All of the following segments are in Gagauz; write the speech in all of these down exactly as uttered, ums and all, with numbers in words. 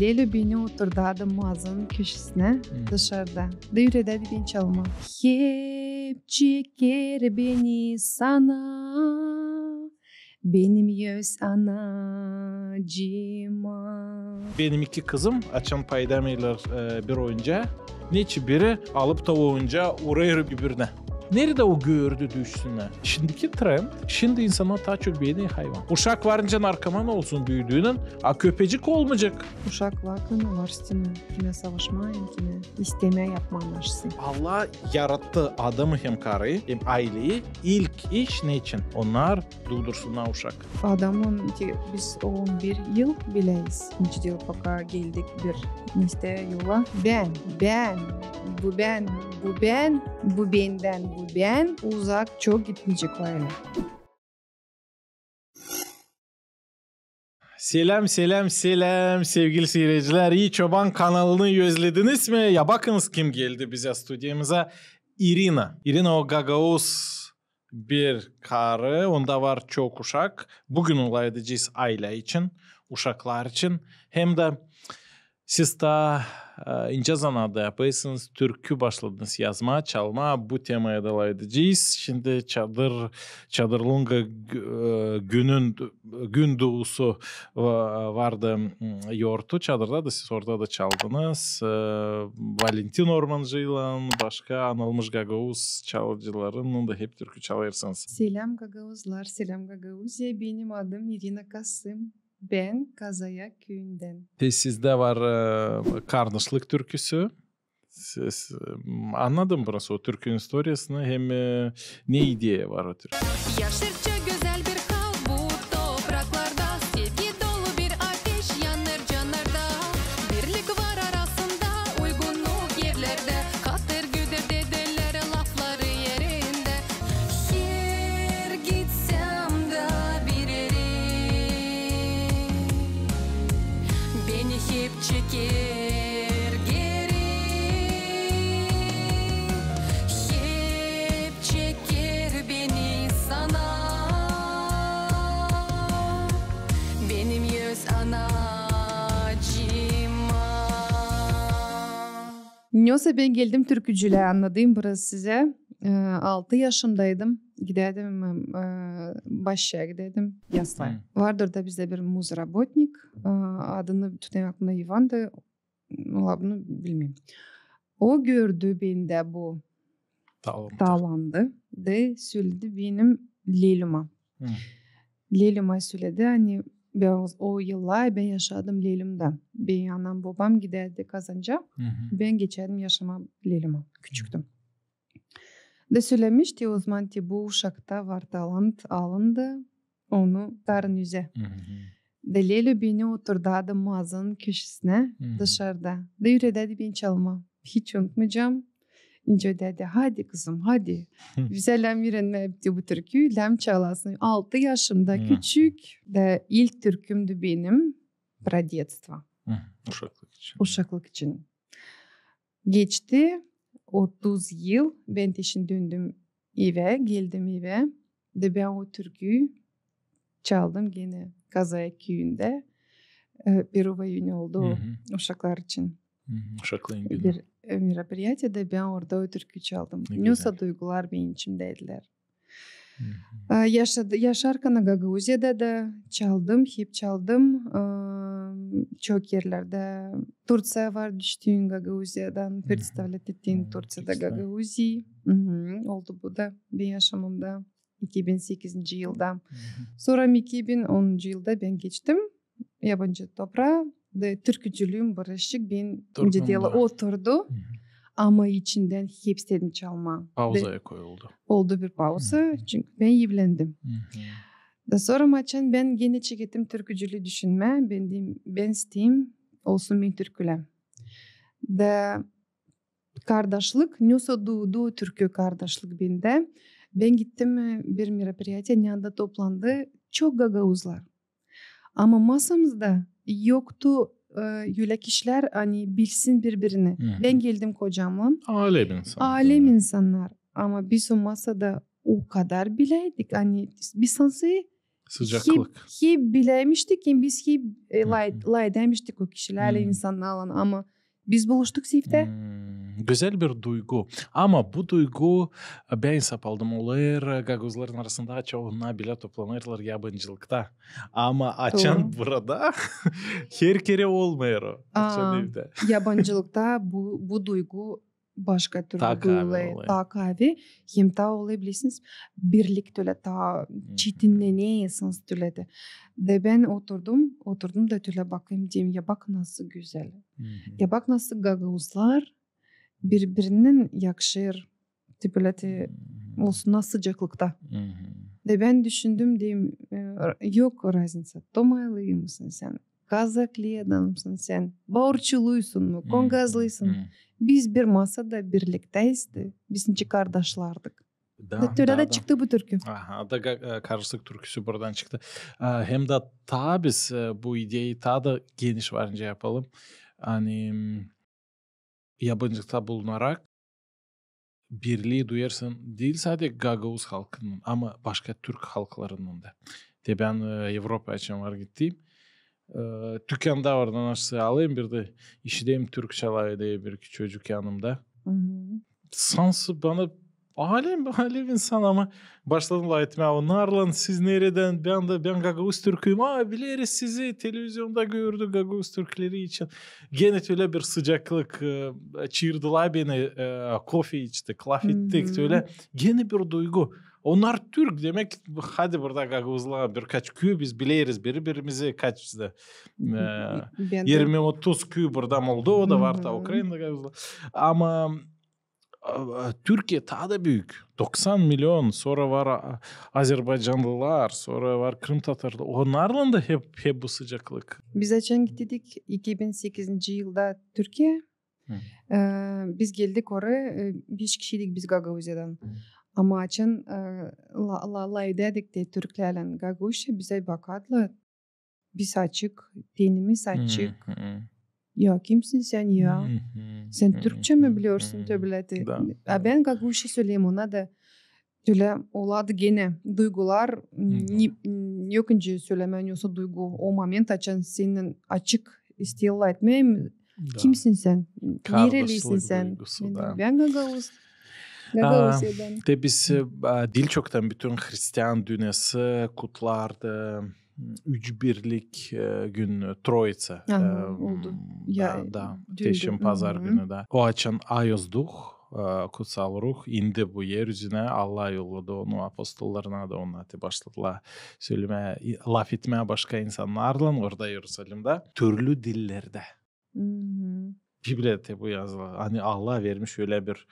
Lelyo beni oturdardı masanın köşesinä dışarda da üüredärdi beni çalmaa. Hep çeker beni sana, benim öz anacıma. Benim iki kızım açan paydamêêrlar, e, bir oyuncaa, neçin biri alıp da o oyuncaa urêêr öbürünä. Neredä o gördü, düşünsün. Şindiki trend, şindi insannar taa çok beener hayvan. Uşak varınca narkoman olsun, büüdüünän, a köpecik olmayacek. Uşak varkan var stimul kimä savaşmaa, kimä istämää yapmaa naşısı. Allah yarattı adamı hem karıyı, hem ayleyi ilk iş neçin? Onnar duudursunnar uşak. Adamın te biz on bir yıl bileyiz. Neçä yıl poka geldik bir neste yola. Bän, bän, bu bän, bu bän, bu bendän, bu bän uzak çok gitmeyecek öyle. Seläm, seläm, seläm, sevgili siiredicilär. İi Çoban kanalını özlediniz mi? Ya bakınız, kim geldi bizä studiyamıza. İrina. İrina o gagauz bir karı, onda var çok uşak. Büün lafedecez aylä için, uşaklar için. Hem dä siz taa, e, incä zanaat yapêrsınız, türkü başladınız yazmaa, çalmaa, bu temaya da lafedecez. Şindi çadır, çadırın gü-, e, günün, gün duusu va-, vardı, m, yortu çadırda da, siz orada da çaldınız. E, Valentin Ormancıylan, başka anılmış gagauz çalıcılarınnan da hep türkü çalêrsınız. Seläm gagauzlar, seläm Gagauziya, benim adım İrina Kasım, bän Kazayak küüyündän. Te sizdä var, e, kardaşlık türküsü. Siz, e, annadın biraz o türkünün istoriyasını hem, e, ne ideya var o türküdä? Yaşırça gözäl bir kalp bu topraklarda, sevgi dolu bir ateş yanêr canarda. Birlik var arasında, uygunluk erlerdä, katır güdür dedelär lafları erindä. Her gitsem da bir erä, beni hep çeker geri. Hep çeker beni sana, benim öz anacıma. Nesoy bän geldim türkücülüä, annadayım biraz sizä. E, altı yaşımdaydım, gidärdim, e, başçaya gidärdim, yaslaya. Vardı orada bizdä bir muzrabotnik, e, adını tutayım aklımda, İvan da, valla bunu bilmeerim. O gördü bendä bu talantı da söledi benim leyloma. Leyloma söledi, ani bän o, o yıllar bän yaşadım leylomda. Bän anam, bobam gidärdi kazanca, bän geçärdim yaşamaa leyloma, küçüktüm. Da sölemiş, te ozaman te bu uşakta var talant, alın da onu çıkarın üzä. Da lelyo beni oturdardı masanın köşesinä dışarda da üüredärdi beni çalmaa. Hiç unutmayacam. İnce därdi, hadi kızım, hadi. Bizä lääzım üürenmää te bu türküyü, lääzım çalasın. Altı yaşımda küçük. Da ilk türkümdü benim про детство. Uşaklık için. Uşaklık için. Geçti otuz yıl, bän te şindi döndüm evä, geldim evä. Da bän o türküyü çaldım genä Kazayak küüyündä. E, первого июня oldu o uşaklar için. Uşakların günü. Bir, e, мероприятие, da bän orada o türküyü çaldım. Nesoy duygular benim içimdäydilär. E, yaşadı-, yaşarkan Gagauziyada da çaldım, hep çaldım. E, çok erlerdä, Turţiya var, düştüün Gagauziyadan, представлять ettiin Turţiyada Gagauziyayı. Oldu bu da benim yaşamamda iki bin sekizinci yılda. Sora iki bin onuncu yılda bän geçtim yabancı topraa, da türkücülüüm birazcık bän, ince diyäl, oturdu. Ama içimdän hep istedim çalmaa. Pauzaya koyuldu. Oldu bir pauza, çünkü bän evlendim. Da sora, açan bän genä çekettim türkücülüü düşünmää, bän deyim, bän isteerim olsun benim türkülär. Da kardaşlık, nesoy duudu o türkü kardaşlık bendä. Bän gittim, e, bir мероприятие, ne anda toplandı çok gagauzlar. Ama masamızda yoktu, e, ölä kişilär, ani bilsin biri-birini. Bän geldim kocamnan. Alem insannarı. Alem insannar. Ama biz o masada o kadar biläydik, ani biz sansın Sıcaklık. Hep, hep bilemiştik, hem biz hep e, Hı hı. lay, lay demiştik o kişilerlän, Hı. insannarlan, ama biz buluştuk sefte. Hmm, gözäl bir duygu. Ama bu duygu, e, bän hesap aldım, olêr, e, gagauzların arasında açan onnar bilä toplanêrlar yabancılıkta. Ama açan burada, her kerä olmêêr o. Açan Aa, evdä. Yabancılıkta bu, bu duygu başka türlü Taa kaavi duyulêr, olêr. taa kaavi. Hem taa olêr, bilersiniz, birlik tölä taa Hı hı. çetinnenärsiniz tölä dä. Da bän oturdum, oturdum da tölä bakêrım, deerim, ya bak nasıl gözäl. Hı hı. Ya bak nasıl gagauzlar biri-birinnän yakışêr, te bölä te Hı hı. olsunnar sıcaklıkta. Hı hı. Da bän düşündüm, deerim, e, yok разница, tomaylıyım mısın sän, kazaklardan mısın sän, baurçuluysın mı, Hı, kongazlıysın. hı. Biz bir masada birlikteyiz da, biz nicä kardaşlardık. Da, Da tölä da, dä da. çıktı bu türkü. Aha, da ga- e, karışık türküsü buradan çıktı. E, hem dä taa biz e, bu ideyayı taa da geniş var nicä yapalım. Ani m, yabancılıkta bulunarak birlii duyêrsın diil sade gagauz halkınnan, ama başka türk halklarınnan da. Te bän e, Evropaya açan var gittiim. E, tükanda oradan aşaa alêrım, bir dä işiderim türkçä lafedä bir iki çocuk yanımda. Hı hı. Sansı bana alem, alem insan, ama başladım lafetmää onnarlan, siz neredän? Bän dä, bän gagauz türküyüm. Aa, bileriz sizi, televizionda gördük gagauz türkleri için. Genä tölä bir sıcaklık, e, çaardılar beni, e, kofe içtik, lafettik, Hı hı. tölä. Genä bir duygu. Onnar türk, demäk, hadi burada gagauzlar birkaç küü, biz bileriz biri-birimizi, kaç bizä, e, Bän dä. irmi otuz küü burada Moldovada var, taa Ukrainada gagauzlar. Ama e, Türkiye taa da büük. Doksan milyon, sora var a- azerbaycanlılar, sora var krımtatarlar. Onnarlan da hep, hep bu sıcaklık. Biz açan gittik iki bin sekizinci yılda Türkiye. Hı. E, biz geldik oraya, e, beş kişiydik biz Gagauziyadan. Ama açan e, la, la, lafedädik te türklärlän gagauzça, bizä bakardılar. Biz açık, tenimiz açık. Hı, hı. Ya kimsin sän ya? Hı, hı, Sän hı, türkçä mi hı, biliyorsun, hı. tölä te? Da. A bän gagauzça söleerim ona da. Tölä olardı genä duygular, Hı hı. ne, yok nicä sölemää, ne olsa duygu. O moment açan sän açık isteerlär lafetmää, Da. kimsin sän? Nerelisin Kardaşlık sän? duygusu Bän, da. bän gagauz. Gagauziyadän. Te biz e, diil çoktan bütün hristian dünnesi kutlardı üç birlik e, günü, Troica. Aha, E, oldu. m, Ya, da, da, dündü. te şindi pazar Hı hı. günü da. O açan Ayoz Duh, e, Kutsal Ruh indi bu er üzünä, Allah yolladı onu apostollarına da, onnar te başladılar sölemää, i- lafetmää başka insannarlan orada, İerusalimda, türlü dillerdä. Hı hı. Bibliyada te bu yazılı. Ani Allah vermiş ölä bir,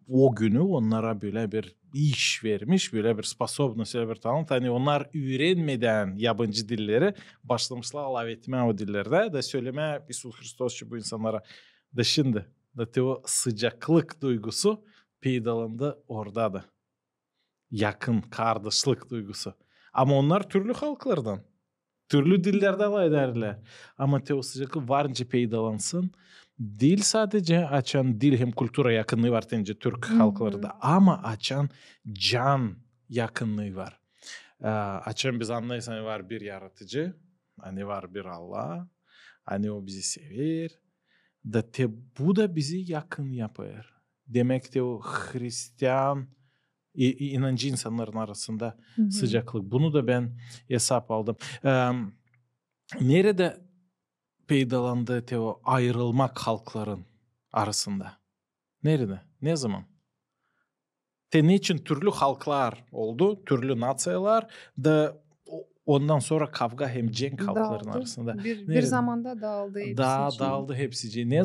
o günü onnara bölä bir iş vermiş, bölä bir sposobnost, bölä bir talant. Ani onnar üürenmedän yabancı dilleri başlamışlar lafetmää o dillerdä da sölemää İisus Hristos için bu insannara. Da şindi da te o sıcaklık duygusu peydalandı orada da. Yakın, kardaşlık duygusu. Ama onnar türlü halklardan. Türlü dillerdä lafedärlär. Ama te o sıcaklık var nicä peydalansın. Diil sadecä açan dil hem kultura yakınlıı var te nicä türk halklarda. Ama açan can yakınlıı var. E, açan biz annêêrız, ani var bir yaratıcı, ani var bir Allah, ani o bizi sever. Da te bu da bizi yakın yapêr. Demäk te o hristian i- i- inancı insannarın arasında sıcaklık. Bunu da bän esap aldım. E, neredä peydalandı te o ayırılmak halkların arasında? Neredä? Ne zaman? Te neçin türlü halklar oldu, türlü naţiyalar da o- ondan sora kavga hem cenk halkların arasında. Bir, bir zamanda daaldı hepsi. Daa daaldı hepsi. Ne, e,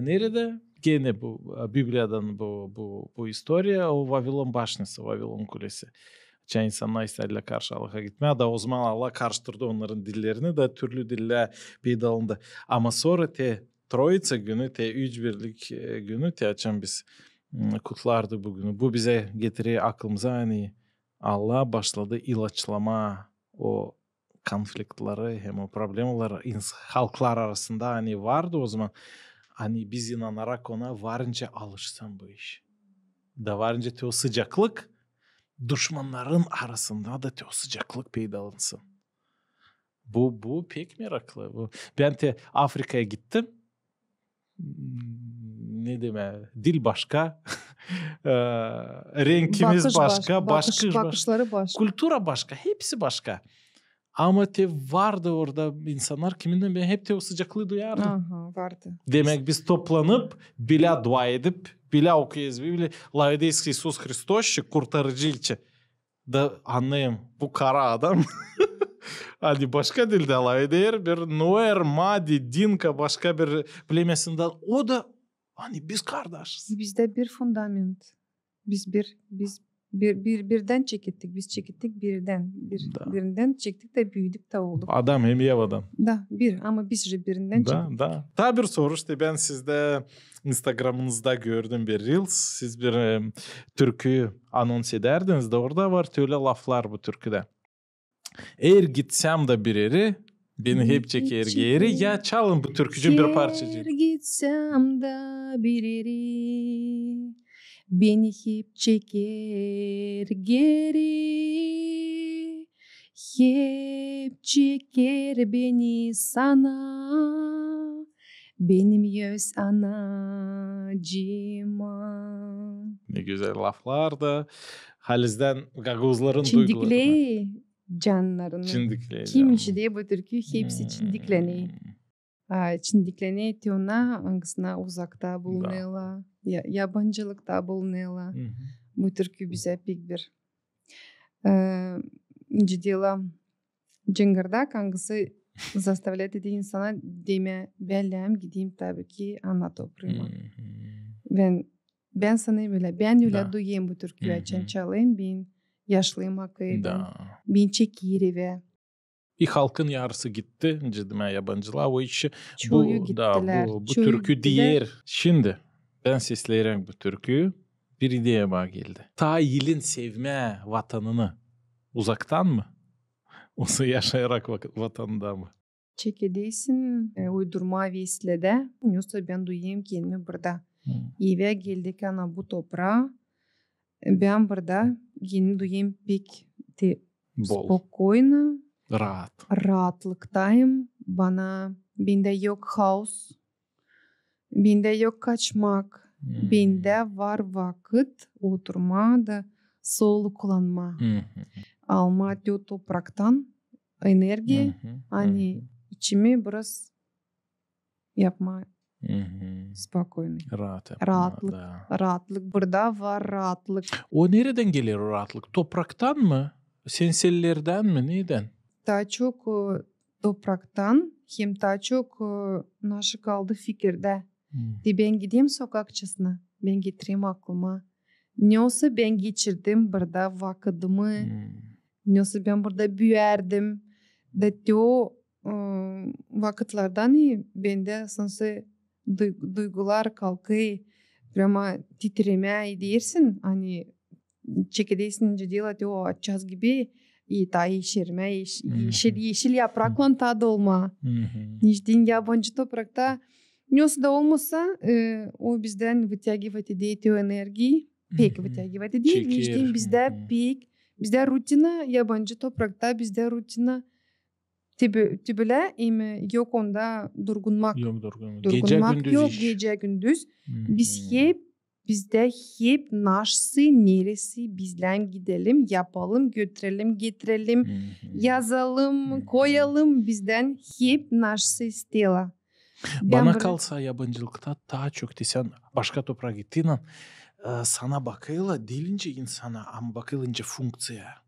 neredä? Genä bu e, Bibliyadan bu, bu, bu istoriya, o Vavilon başnası, Vavilon kulesi. Açan insannar istedilär karşı Allaha gitmää, da o zaman Allah karıştırdı onnarın dillerini, da türlü dillär peydalandı. Ama sora te Troica günü, te üç birlik e, günü, te açan biz m, kutlardı bu günü. Bu bizä getirer aklımıza, ani Allah başladı ilaçlamaa o konfliktleri hem o problemaları ins- halklar arasında ani vardı o zaman, ani biz inanarak ona var nicä alışsın bu iş. Da var nicä te o sıcaklık duşmannarın arasında da te o sıcaklık peydalansın. Bu, bu pek meraklı. Bu. Bän te Afrikaya gittim. Ne demek? Dil başka. Ee, renkimiz başka, bakış başka, kultura başka, hepsi başka. Ama te vardı orada insannar, kiminnän bän hep te o sıcaklıı duyardım. Aha, vardı. Demek, biz toplanıp, bilä dua edip, bilä okuyêrız Bibliya, lafederiz İisus Hristos için, kurtarıcı için. Da annêêrım, bu kara adam. Ani başka dildä lafeder, bir Nuer, Madi, Dinka, başka bir plemesindän. O da, ani biz kardaşız. Bizdä bir fundament. Biz bir, biz bir, bir, birdän çekettik, biz çekettik birdän. Bir, birindän çektik da büüdük da olduk. Adam hem Evadan. Da, bir, ama biz же birindän çekettik. Da. Taa bir soruş, te bän sizdä Instagramınızda gördüm bir reels. Siz bir, e, türkü anons ederdiniz da orada var ölä laflar bu türküdä. Er gitsem da bir eri, beni hep çeker geeri. Ya çalın bu türküdän bir parçacık. Er gitsem da bir eri, beni hep çeker geeri. Hep çeker beni sana, benim öz anacıma. Ne gözäl laflar da. Halizdän gagauzların duygularını. Çindikley cannarını. Çindikley. Kim işider bu türkü, hepsi çindikläney. A, çindikläney te ona, angısına uzakta bulunêrlar, ya, yabancılıkta bulunêrlar. Bu türkü bizä pek bir, e, nicä deerlär, cıngırdak, angısı заставляет eder insana demää, bän lääzım gideyim tabii ki ana topraama. Bän, bän sanêrım ölä, bän ölä duyêrım bu türküyü, açan çalêrım, bän yaşlêêrım akıy, bän, bän çeker evä. İ halkın yarısı gitti, nicä demää, yabancılar. O işi bu, da, bu, bu türkü dier. Şindi bän sesleerim bu türküyü, bir ideya bana geldi. Taa ilin sevmää vatanını uzaktan mı? Osa yaşayarak vak-, vatanında mı? Çekedersin, e, uydurma vesiledä, yoksa bän duyêrım kendimi burada. Evä geldikän bu topraa, e, bän burada kendimi duyêrım pek te spokojno, raat. Raatlıktayım. Bana, bendä yok haos, bendä yok kaçmak, bendä var vakıt oturmaa da soluklanmaa. Almaa te o topraktan energiya, ani içimi biraz yapmaa spokojno. Raat yapmaa, raatlık, da. Raatlık. Burada var raatlık. O neredän geler o raatlık? Topraktan mı? Sensellerdän mi? Nedän? Taa çok, e, topraktan, hem taa çok, e, naşı kaldı fikirdä. Te bän gideyim sokakçasına, bän getirerim aklıma, ne osa bän geçirdim burada vakıdımı, ne osa bän burada büüyärdim. Da te o, e, vakıtlardan i bendä sansı duy-, duygular kalkêr, прямо titremää edersin, ani çekedersin, nicä deerlär, te o açacaz gibi, i taa eşermää, eş-, eşil, eşil yapraklan taa dolmaa. Neçin yabancı toprakta, ne osa da olmasa, e, o bizdän вытягивать eder te o energiyayı, pek вытягивать eder. Neçin bizdä pek, bizdä rutina, yabancı toprakta bizdä rutina, te bö-, te bölä, em, yok onda durgunmak. Yok durgunmak. Durgunmak yok, gecä-gündüz. Biz hep, bizdä hep naşsı, neresi, bizlän gidelim, yapalım, götürelim, getirelim, yazalım, koyalım, bizdän hep naşsı isteerlär. Bana kalsa, yabancılıkta taa çok te sän başka topraa gittiynän, e, sana bakêrlar diil nicä insana, ama bakêrlar nicä funkţiya.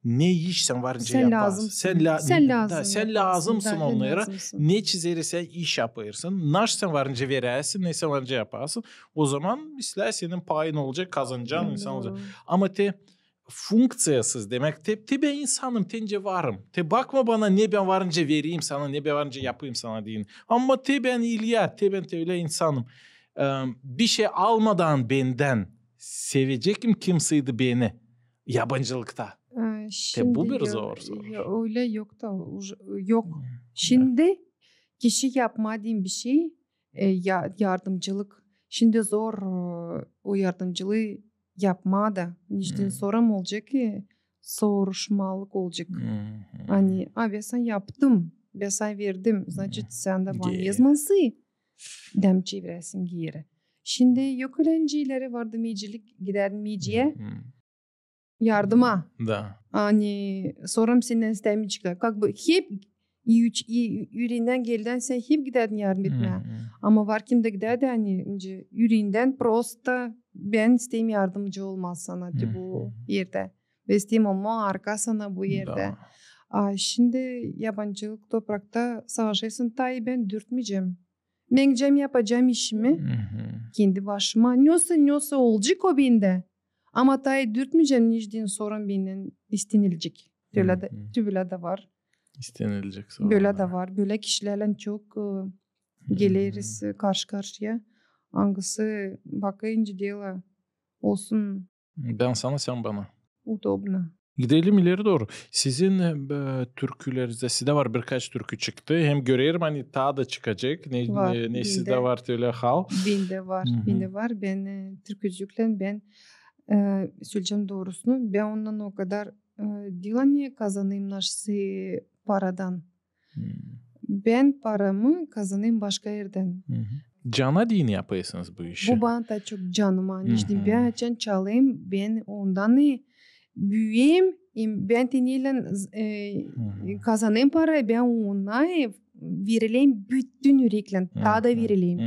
Ne iş sän varınca yapasın. Sän lääzımsın. Sän lää-, sän lää-, da, sän lääzımsın onnara. Ne çizeri sän iş yapêrsın. Naş sän varınca verersin, ne sän varınca yapasın. O zaman islää senin payın olacek, kazancan insan olacek. Ama te funkţiyasız, demek, te, te bän insanım, te nicä varım. Te bakma bana, ne bän varınca vereyim sana, ne bän varınca yapayım sana deyni. Ama te bän İlya, te bän te ölä insanım. E, bir şey almadan bendän sevecek mi kimseydi beni yabancılıkta? E, te bu bir zor soruş. Ölä yok da, yok. Şindi kişi yapmaa deyni bir şey, e, ya-, yardımcılık. Şindi zor, e, o yardımcılıı yapmaa da. Nicä soram olacek ki, soruşmalık olacek. Ani, a, bän sana yaptım, bän sana verdim, значит, sän dä bana yazmalısın, dä mi çeviräsin geeri. Şindi yok ölä nicä ileri vardı miyecilik, gidärdin miyeciyä yardıma. Da. Ani soram sendän istämeyeceklär. Как бы hep üç, ü-, üreendän geldän sän hep gidärdin yardım etmää. Ama var kim dä gidärdi, ani, nicä, üreendän prosta bän isteerim yardımcı olmaa sana te bu erdä. Bän isteerim olmaa arka sana bu erdä. Da. A şindi yabancılık toprakta savaşêrsın, taa bän dürtmeyecäm. Bän gidecäm, yapacam işimi kendi başıma. Nesoy, nesoy olacek o bendä. Ama taa dürtmeyecäm, nicä soram bendän istenilecek. Te ölä dä, te bölä dä var. İstenilecek soram. Bölä dä var. Bölä kişilerlän çok, e, geleriz, e, karşı-karşıya. Angısı bakınca dela olsun. Bän sana, sän bana. Удобно. Gidelim ileri dooru. Sizin, e, türkülerinizdä, sizdä var birkaç türkü çıktı. Hem görerim, ani taa da çıkacek. Ne, var, ne, ne sizdä var, te ölä hal. Bendä var, bendä var. Bän, e, türkücüklän bän, e, söleyecäm doorusunu. Bän ondan o kadar, e, diil ani kazanêrım nasıl paradan. Bän paramı kazanêrım başka erdän. Cana deyni yapêrsınız bu işi? Bu bana taa çok canıma, ani şindi bän açan çalêrım, bän ondan, e, büüyerim, e, bän te neylän, e, kazanêrım para, bän ona, e, verileyim bütün üreklän, taa da verileyim.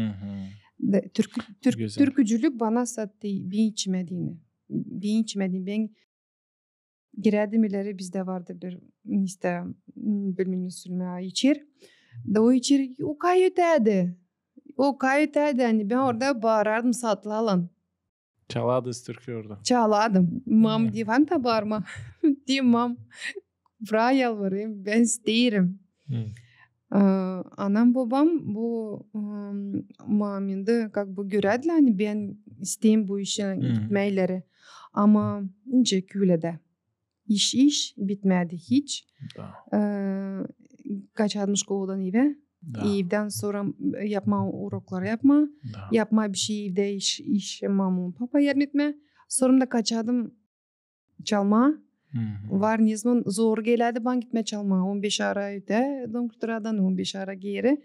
Da, türkü-, türk-, türkücülük bana sattı, bän içmää deyni. Bän içmää deyni, bän girärdim ileri, bizdä vardı bir, işte, m, bilmeerim, söleyim, içer. Da o içer, o kadar öteydi. O kadar öteydi, ani bän orada baarardım saatlarlan. Çalardınız türkü orada. Çalardım. Mam, devam da baarmaa. Devam. Bura yalvarêrım, bän isteerim. Ee, anam, bobam, bu, ım, momenti, как бы, görärdilär, ani bän isteerim bu işä gitmää ileri. Ama nicä ki ölä dä. İş, iş bitmärdi hiç. Da. Ee, kaçardım şkoladan evä. Da. Evdän sora yapmaa urokları yapmaa. Da. Yapmaa bişey evdä iş, iş, mama, papa yardım etmää. Sora da kaçardım çalmaa. Var, ne zaman zor gelärdi bana gitmää çalmaa. On beş ara ötää dom kulturadan, on beş ara geeri.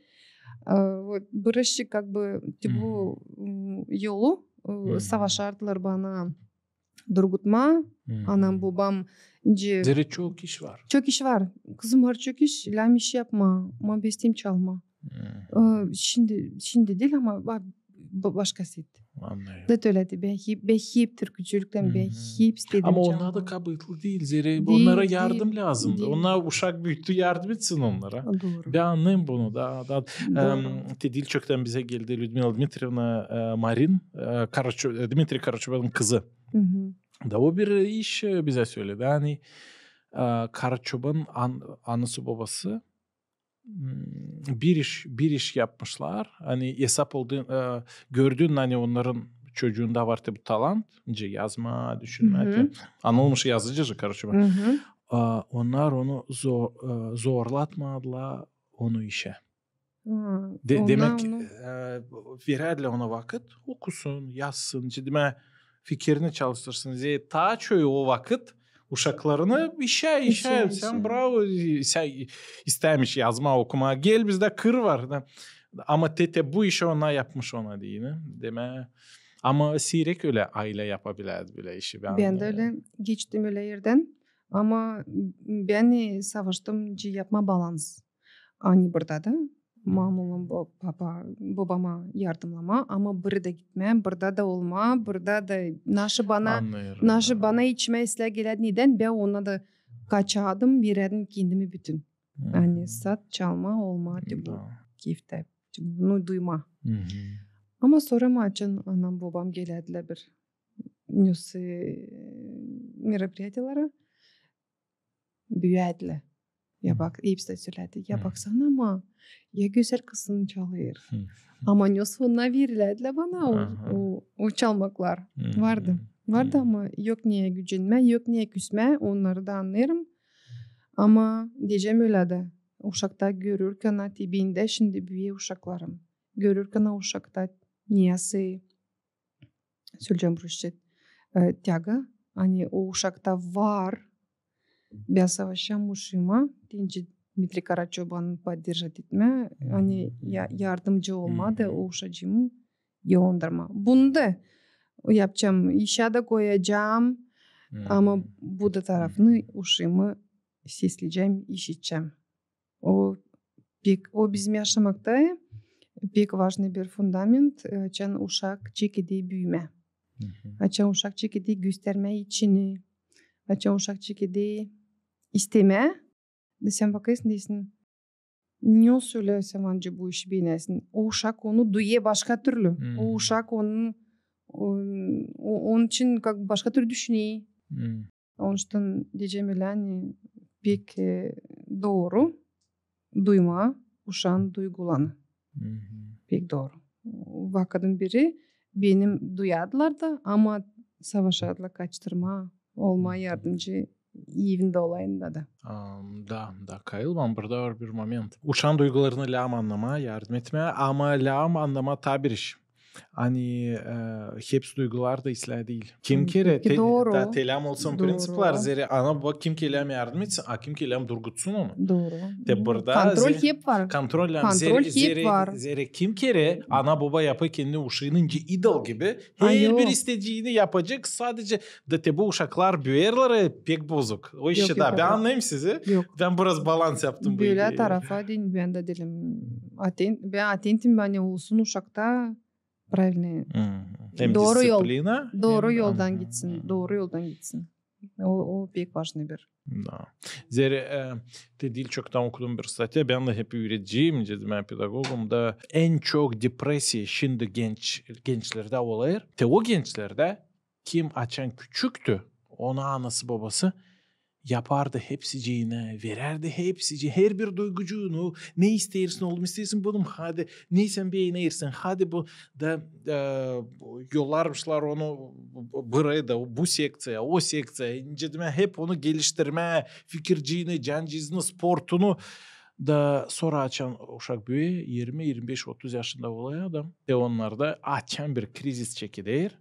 Ee, вот, bırası, как бы, te bu, ım, yolu, e, savaşardılar bana durgutmaa. Anam, bobam, nicä. Zerä çok iş var. Çok iş var. Kızım, var çok iş, lääzım iş yapmaa. Ama bän isteerim çalmaa. Ee, şindi, şindi diil, ama ba-, ba-, başka saatta. Annêêrım. Da te ölä dä, bän hep, bän hep türkücülüklän, bän hep istedim çalmaa. Ama onnar da kabaatlı diil, zerä onnara yardım lääzımdı. Onnar uşak büüttü, yardım etsin onnara. Dooru. Bän annêêrım bunu da, da. Dooru. Em, te diil çoktan bizä geldi Lüdmila Dmitrievna, e, Marin, e, Karaço-, e, Dmitriy Karaçobanın kızı. Da o bir iş, e, bizä söledi. Ani, e, Karaçobanın an-, anası-bobası, m, bir iş, bir iş yapmışlar. Ani esap oldu, e, gördün, ani onnarın çocuunda var te bu talant, nicä yazmaa, düşünmää. Anılmış yazıcı, Karaçoban. E, onnar onu zo-, e, zorlatmadılar onu işä. De-, demäk, e, verärdilär ona vakıt, okusun, yazsın, nicä demää, fikirini çalıştırsın. Zerä taa çoyu o vakıt uşaklarını işä, işä, işä, sän işä. Bravo, sän istämää yazmaa, okumaa. Gel, bizdä kır var. Da. Ama te, te bu işi ona yapmış, ona deyni. Demää, ama siirek ölä aylä yapabilärdi bölä işi. Bän dä ölä geçtim ölä erdän. Ama bän, e, savaştım, nicä yapmaa balans. Ani burada da mamulan, bo-, papa, bobama yardımnamaa, ama burada gitmää, burada da olmaa, burada da naşı bana, naşı bana içmää islää gelärdi, nedän bän ona da kaçardım, verärdim kendimi bütün. Ani saat çalmaa olmaa, te bu keyftä, te bunu duymaa. Ama sora maçan anam, bobam gelärdilär bir nesoy, e, мероприятиелера, büüyärdilär. Ya bak, hepsi dä sölärdi. Ya baksana ama, ya gözäl kızın çalêr. Ama nesoy onnar verilärdilär bana o, o, o çalmaklar. Vardı. Vardı ama yok neyä gücenmää, yok neyä küsmää, onnarı da annêêrım. Ama deyecäm ölä dä, uşakta görürkän, te bendä şindi büüyer uşaklarım. Görürkän uşakta nesoy söleyecäm rusça. e, tyaga, ani o uşakta var, bän savaşacam uşuuma, deyni Dmitriy Karaçobanı podderžat etmää, ani ya-, yardımcı olmaa da o uşacıımı yollandırmaa. Bunu da yapacam, işä da koyacam, ama bu da tarafını uşuumu sesleyecäm, işidecäm. O pek, o bizim yaşamakta pek važnıy bir fundament, e, açan uşak çekeder büümää. Açan uşak çekeder göstermää içini. Açan uşak çekeder istemää. Da sän bakêrsın, deersin, ne olsun ölä sän ancak bu işi beenäsin. O uşak onu duyêr başka türlü. O uşak onu, o, o, onun için kak başka türlü düşüner. Onuştan deyecäm ölä, ani pek, e, dooru duymaa uşaan duygularını. Pek dooru. Vakıdın biri benim duyardılar da, ama savaşardılar kaçtırmaa, olmaa yardımcı evindä olayında da. Am, da, da, kayılmam, burada var bir moment. Uşaan duygularını lääm annamaa, yardım etmää, ama lääm annamaa taa bir iş. Ani, e, hepsi duygular da islää diil. Kim kerä te-, dooru. Da te lääm olsun principlar, zerä ana-boba kim kerä lääm yardım etsin, a kim kerä lääm durgutsun onu. Dooru. Te burada kontrol hep var. Kontrol lääm. Kontrol hep var. Zerä kim kerä ana-boba yapêr kendini uşuunu nicä idol gibi, herbir isteyeceeni yapacek, sadecä da te bu uşaklar büüyerlär pek bozuk. O işi da, bän annêêrım sizi. Bän biraz balans yaptım bu ideyi. Bölä tarafa deyni, bän dä deerim. Aten-, bän atentim, ani olsun uşakta pravilnıy. Dooru yol. Dooru yoldan gitsin. Dooru yoldan gitsin. O, o pek važnıy bir. Da. Zerä, e, te diil çoktan okudum bir statya. Bän dä hep üürediciyim, dedim, bän pedagogum da. En çok depresiya şindi genç, gençlerdä olêr. Te o gençlerdä, kim açan küçüktü, onu anası-bobası yapardı hepsiciini, verärdi hepsiciini, herbir duygucuunu, ne isteersin, oolum, isteersin bunu mu? Hadi, ne sän beenersin, hadi bu. Da, e, yollarmışlar onu buraya da, bu sekţiyaya, o sekţiyaya, nicä demää, hep onu geliştirmää, fikirciini, cancizini, sportunu. Da sora açan uşak büüyer, irmi, irmi beş, otuz yaşında olêr adam. E, onnarda açan bir krizis çekeder.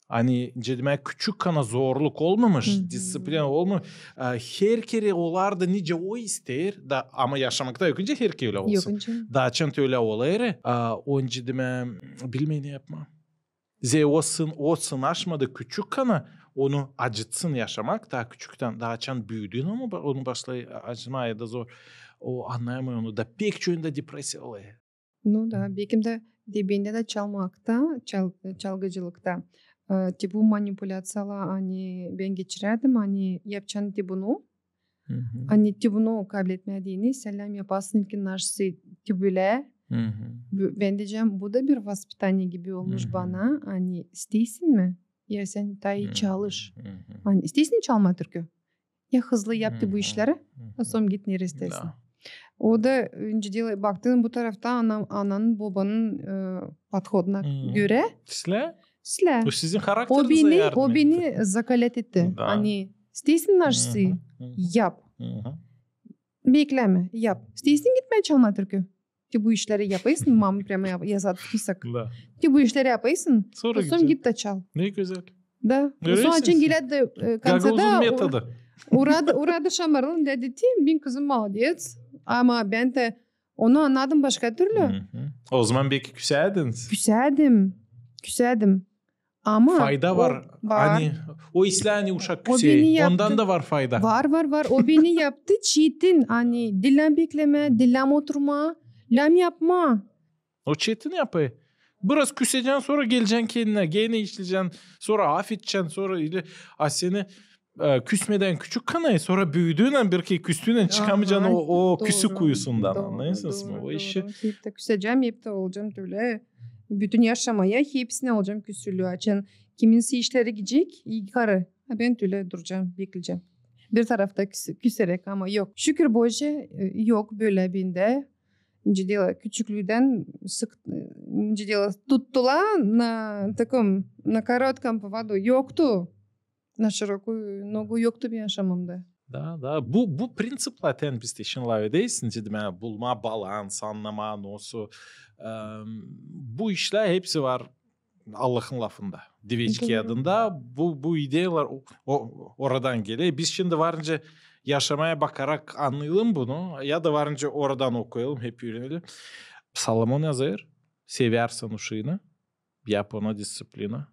Ani, nicä demää, küçükkänä zorluk olmamış, disţiplina olmamış. E, herkerä olardı nicä o isteer, da, ama yaşamakta yok nicä herkerä ölä olsun. Yok nicä. Da açan te ölä olêr, a, o, nicä demää, bilmeer ne yapmaa. Zerä o sın-, o sınaşmadı küçükkänä, onu acıtsın yaşamak, taa küçüktän, da açan büüdüün, onu ba-, onu başlêêr acımaa ya da zor, o annayamêêr onu, da pek çoyunda depresiya olêr. Nu da, bekim dä, te bendä dä çalmakta, çal-, çalgıcılıkta, e, te bu manipulyaţiyalar, ani bän geçirärdim, ani yapacan te bunu, ani te bunu kabletmää deyni, sän lääm yapasın ilkin naşsıy te bölä. B-, bän deyecäm, bu da bir vaspitaniye gibi olmuş bana, ani isteersin mi? Ya sän taa ii çalış. Ani isteersin çalmaa türkü? Ya hızlı yap te bu işleri, a sora git nereyi isteersin. Da. O da, nicä deyni, baktın bu tarafta ana-, ananın, bobanın, e, podhoduna görä. Sizlär? Sizlär. Bu sizin harakterinizdä yardım etti. O beni, o beni zakalät etti. Da. Ani isteersin naşsıy, yap. Beklämä, yap. İsteersin gitmää çalmaa türkü? Te bu işleri yapêrsın, mama prama yap-, yazar tutsak. Da. Te bu işleri yapêrsın, sora git da çal. Ne gözäl. Da. Görersin. Sora açan gelärdi, e, koncerdä, Gagauzun metodu. Uradı, uradı şamarlan, dedi, te, benim kızım молодец. Ama bän dä onu annadım başka türlü. Ozaman beki küsärdiniz? Küsärdim. Küsärdim. Ama fayda var. Ani o islää, ani uşak küseer. Ondan da var fayda. Var, var, var. O beni yaptı çetin. Ani diil lääm beklemää, diil lääm oturmaa, lääm yapmaa. O çetin yapêr. Biraz küsecän, sora gelecän kendinä, genä işleyecän, sora afedecän, sora ile, a seni, e, küsmedän küçükkänä, sora büüdüünän, bir kerä küstüünän çıkamayacan o, o küsü kuyusundan. Annêêrsınız mı? O işi. Hep dä küsecäm, hep dä olacam ölä. Bütün yaşamaya hepsinä olacam küsülü. Açan kiminsä işleri gidecek, ii karı. A bän ölä duracam, bekleyecäm. Bir tarafta küs-, küseräk, ama yok. Şükür Bože, e, yok bölä bendä. Nicä deyni, küçüklüdän sık-, nicä deyni, tuttular na takim, на коротком поводу. Yoktu. На широкую ногу yoktu benim yaşamamda. Da, da. Bu, bu principlardan biz te şindi lafederiz, nicä demää, bulmaa balans, annamaa, nosuz. Em, bu işlär hepsi var Allahın lafında. Dvecik adında bu, bu ideyalar o, o, oradan geler. Biz şindi varınca yaşamaya bakarak annayalım bunu, ya da varınca oradan okuyalım, hep üürenelim. Solomon yazêr: seversin uşaanı, yap ona disţiplina.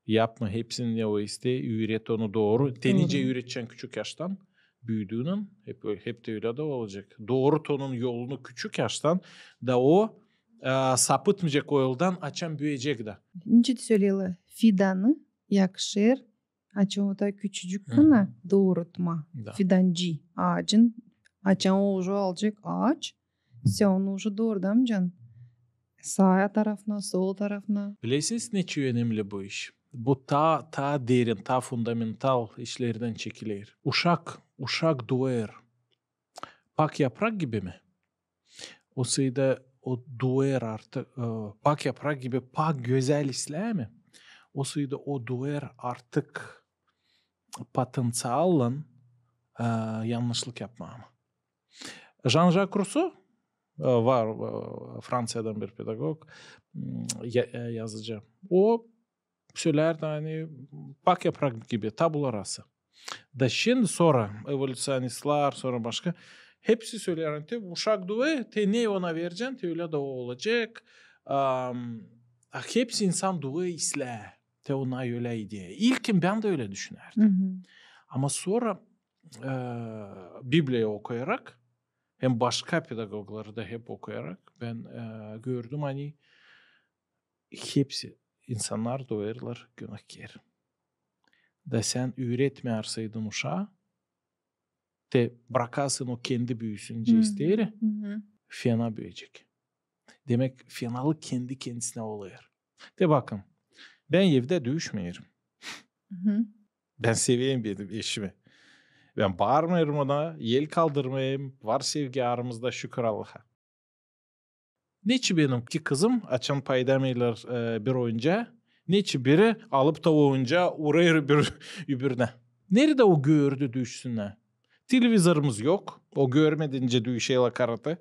Yapma hepsini, ne o isteer, üüret onu dooru. Te nicä üüredecän küçük yaştan, büüdüünän hep, hep te ölä dä olacek. Dooru onun yolunu küçük yaştan, da o, e, sapıtmayacek o yoldan, açan büüyecek dä. Nicä te söleerlär, fidanı yakışêr, açan o da küçücük, kana doorutma. Fidancı, aacın, açan o uje olacek aac, sän onu uje doorudamayacan saa tarafına, sol tarafına. Bilersiniz, neçin önemli bu iş? Bu taa, taa derin, taa fundamental işlerdän çekiler. Uşak, uşak duêr pak yaprak gibi mi? O sırada o duêr artık, e, pak yaprak gibi pak gözäl islää mi? O sırada o duêr artık potenţiallan, e, yannışlık yapmaa mı? Jean-Jacques Rousseau, e, var, e, Franţiyadan bir pedagog, m, ya-, e, yazıcı. O sölärdi, ani pak yaprak gibi, tabula rasa. Da şindi sora evolüţionistlar, sora başka, hepsi söleer, ani te uşak duêr, te ne ona verecän, te ölä dä o olacek. Am, a, hepsi insan duêr, islää, te ona ölä ideya. İlkin bän dä ölä düşünärdim. Ama sora, e, Bibliya okuyarak, hem başka pedagogları da hep okuyarak, bän, e, gördüm, ani hepsi insannar duêrlar günahkär. Da sän üüretmeerseydin uşaa, te brakasın o kendi büüsün nicä isteer, fena büüyecek. Demäk, fenalık kendi-kendisinä olêr. Te bakın, bän evdä düüşmeerim. Bän severim benim eşimi. Bän baarmêêrım ona, el kaldırmêêrım, var sevgi aramızda, şükür Allaha. Neçin benim iki kızım, açan paydaymêêrlar, e, bir oyuncaa, neçin biri alıp da o oyuncaa urêr öbür-, öbürünä. Neredä o gördü düüşsün? Televizorumuz yok. O görmedincä düüşeylär karate.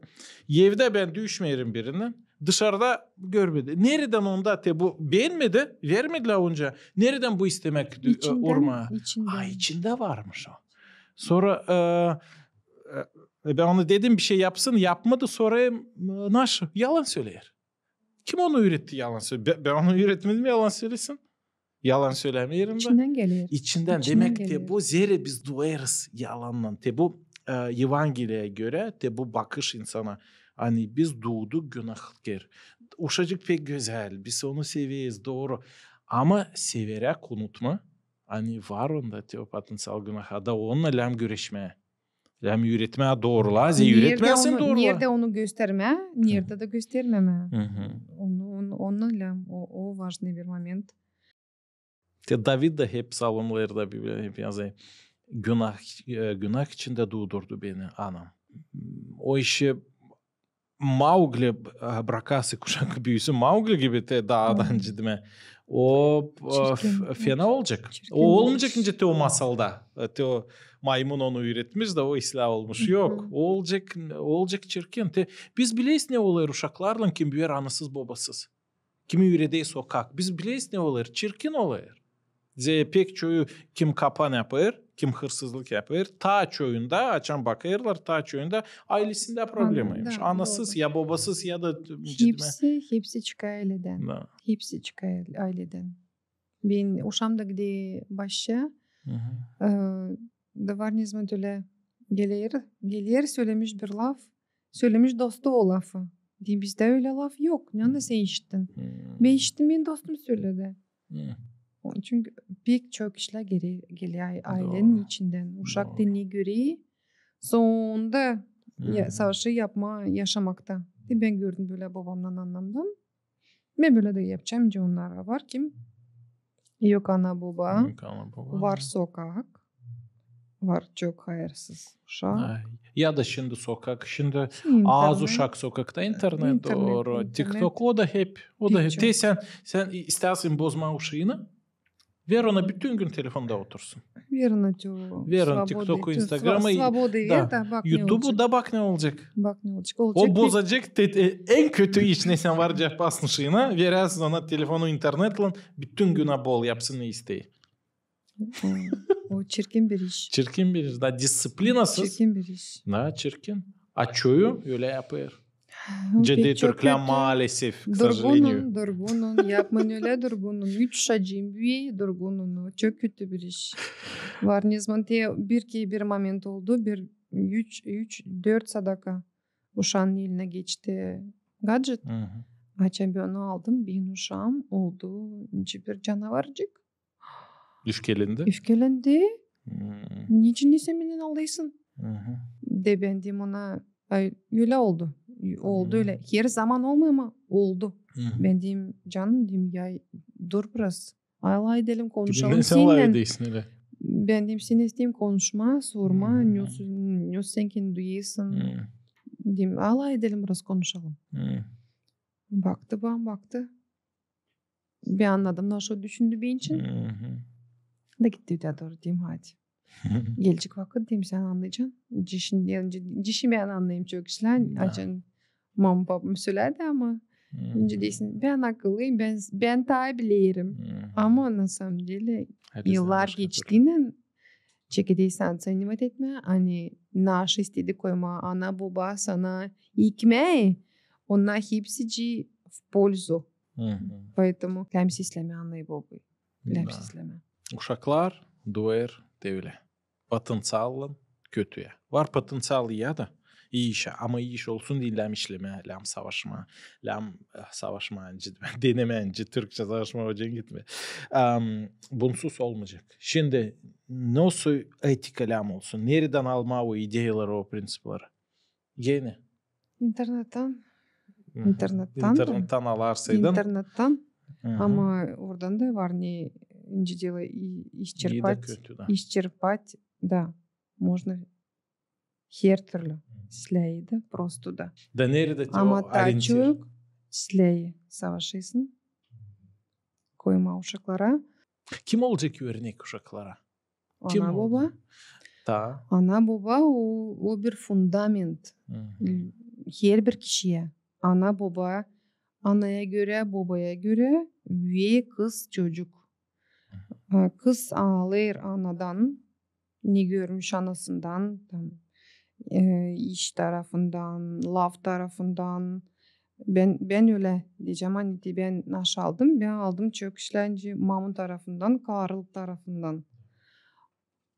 Evdä bän düüşmeerim birinä. Dışarda görmedi. Neredän onda te bu beenmedi, vermedilär oyuncaa. Neredän bu istemäk dü-, e, urmaa? A, içindä varmış o. Sora, e, e, bän ona dedim, bir şey yapsın, yapmadı. Sora, e, naşı, yalan söleer. Kim onu üüretti yalan söle-? Bä-, bän onu üüretmedim yalan sölesin. Yalan sölämeerim dä. İçindän geler. İçindän. Demäk te bu zerä biz duêrız yalannan. Te bu, e, Evangeliyaya görä, te bu bakış insana. Ani biz duuduk günahkär. Uşacık pek gözäl, biz onu severiz, dooru. Ama severäk unutma, ani var onda te o potenţial günah, da onunnan lääzım güreşmää. Lääzım üüretmää doorulaa, zerä üüretmää doorulaa. Neredä onu göstermää, neredä dä göstermemää. Onu, onu, onunnan lääzım, o, o важный bir момент. Te David dä hep psalmlarda, Bibliya hep yazêr: günah, e, günah içindä duudurdu beni anam. O işi Maugli, e, brakasın uşak büüsün Maugli gibi te daadan cidmä. O, e, f-, fena olacek. O olmayacek nicä te o masalda. E, te o maymun onu üüretmiş da o islää olmuş. Yok. O olacek, olacek çirkin. Te, biz bileriz, ne olêr uşaklarlan, kim büüyer anasız-bobasız. Kimi üüreder sokak. Biz bileriz, ne olêr. Çirkin olêr. Zerä pek çoyu kim kapan yapêr, kim hırsızlık yapêr, taa çoyunda, açan bakêrlar, taa çoyunda aylesindä problemaymış. Anasız ya bobasız ya da hepsi, hepsi çıkêr ayledän. Hepsi çıkêr ayledän. Bän uşaam da gidä başça, e, da var ne zaman tölä geler, geler, sölemiş bir laf, sölemiş dostu o lafı. Deyim, bizdä ölä laf yok. Neredä sän işittin? Bän işittim, bän dostum söledi. Çünkü pek çok işlär geler, geler ay-, aylenin içindän. Uşak dinley, görer, soonda savaşı yapmaa yaşamakta. Deyim, bän gördüm bölä bobamdan, anamdan. Bän bölä dä yapacam, nicä onnar var kim. Yok ana-boba. Yok ana-boba. Var sokak. Var çok hayırsız uşak. Ya da şindi sokak, şindi az uşak sokakta, internet, dooru. TikTok, o da hep, o da hep. Te sän, sän istäsin bozmaa uşaanı, Ver ona bütün gün telefonda otursun. Ver ona teo. Ver ona TikToku, Instagramı, Svoboda ver da bak ne olacek. YouTube'u da bak ne olacek. Bak ne olacek. O bozacek, en kötü iş ne sän var yapasın şiina, verersin ona telefonu, internetlän, bütün gün o bol yapsın ne isteer. O çirkin bir iş. Çirkin bir iş. Da disiplinasız. Çirkin bir iş. Da çirkin. A çoyu ölä yapêr. Ciddi türklär maalesef, к сожалению. Durgunun, durgunun. Yapmayın ölä, durgunun. Üç uşacıım büyüy, durgunun. O çok kötü bir iş. Var ne zaman te bir kerä bir moment oldu, bir üç, üç, dört sadaka uşaan elinä geçti gadjet. Açan bän onu aldım, benim uşaam oldu nicä bir canavarcık. Üfkelendi? Üfkelendi. Nicä sän bendän alaysın? De bän dedim ona, ölä oldu. Oldu ölä. Her zaman olmêêr, ama oldu. Bän dedim, canım, dedim, ya dur biraz. Alay edelim, konuşalım sennän. Bän dedim, sän isteerim konuşmaa, sormaa, ne sän kendin duyêrsın. Dedim, alay edelim biraz, konuşalım. Baktı bana, baktı. Bän annadım, naşo düşündü benim için. Da gitti öteyä dooru, dedim, hadi. Gelecek vakıt, dedim, sän annayacan. Dişin, dişin bän annêêrım çok işlän. Açan mama-papa söledi, ama nicä deysin, bän akıllıyım, bän taa bilerim. Ama на самом деле yıllar geçtiinän çekedersin оценивать etmää, ani naşı istedik koymaa, ana-boba sana ekmeyi, onnar hepsicii в пользу. Поэтому lääm seslemää anayı-bobayı. Lääm seslemää. Uşaklar duêr te ölä. Potenţiallan kötüyä. Var potenţial iyä da, ii işä. Ama ii iş olsun deyni lääm işlemää, lääm savaşmaa, lääm savaşmaa, denemää, türkçä savaşmaa, ocadan gitmää. Bunsuz olmayacek. Şindi nasıl etika lääm olsun? Neredän almaa o ideyaları, o prinţipleri? Genä. İnternettän. İnternettän. İnternettän alarsaydın. İnternettän. Ama oradan da var ne, nicä deyni, исчерпать, исчерпать, da. Можно her türlü. Släi da, просто da. Da neredä te o orientir? Ama taa çok släi savaşêrsın koymaa uşaklara. Kim olacek örnek uşaklara? Ana-boba. Ana-boba o, o bir fundament. Herbir kişiyä. Ana-boba, anaya görä, bobaya görä ve kız çocuk. Kız alêr anadan, ne görmüş anasından, iş tarafından, laf tarafından, Bän, bän ölä deyecäm, ani te bän naşaldım, bän aldım çok işlän nicä mamam tarafından, karı tarafından.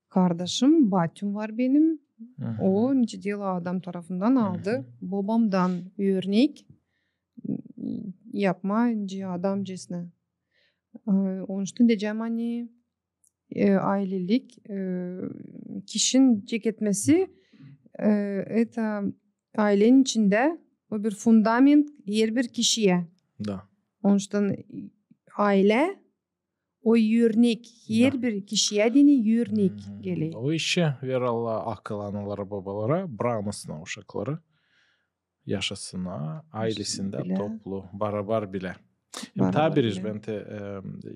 Kardaşım, batüm var benim, o nicä deyni adam tarafından aldı bobamdan örnek yapmaa nicä adamcasına. Onuştan deyecäm, ani ailelik, kişinin çeketmesi, это ailenin içindä o bir fundament herbir kişiyä. Da. Onuştan aile o örnek, herbir kişiyä deyni örnek geler. O işä ver Allah akıl analara, bobalara, brakmasınnar uşakları. Yaşasınnar ailesindä toplu, barabar bilä. Hem taa bir iş bän te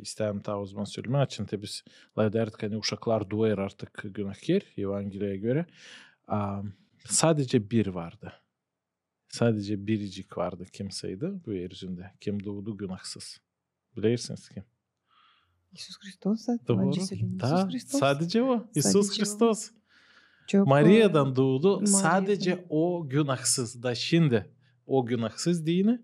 isteerim taa o zaman sölemää, açan te biz lafedärdik, ani uşaklar duêr artık günahkär, Evangeliyaya görä. Sadecä bir vardı. Sadecä biricik vardı, kimseydi bu er üzündä, kim duudu günahsız. Bilersiniz kim? İisus Hristos. Dooru. Da, sadecä o. İisus Hristos. Mariyadan duudu. Sadecä o günahsız. Da şindi o günahsız deyni,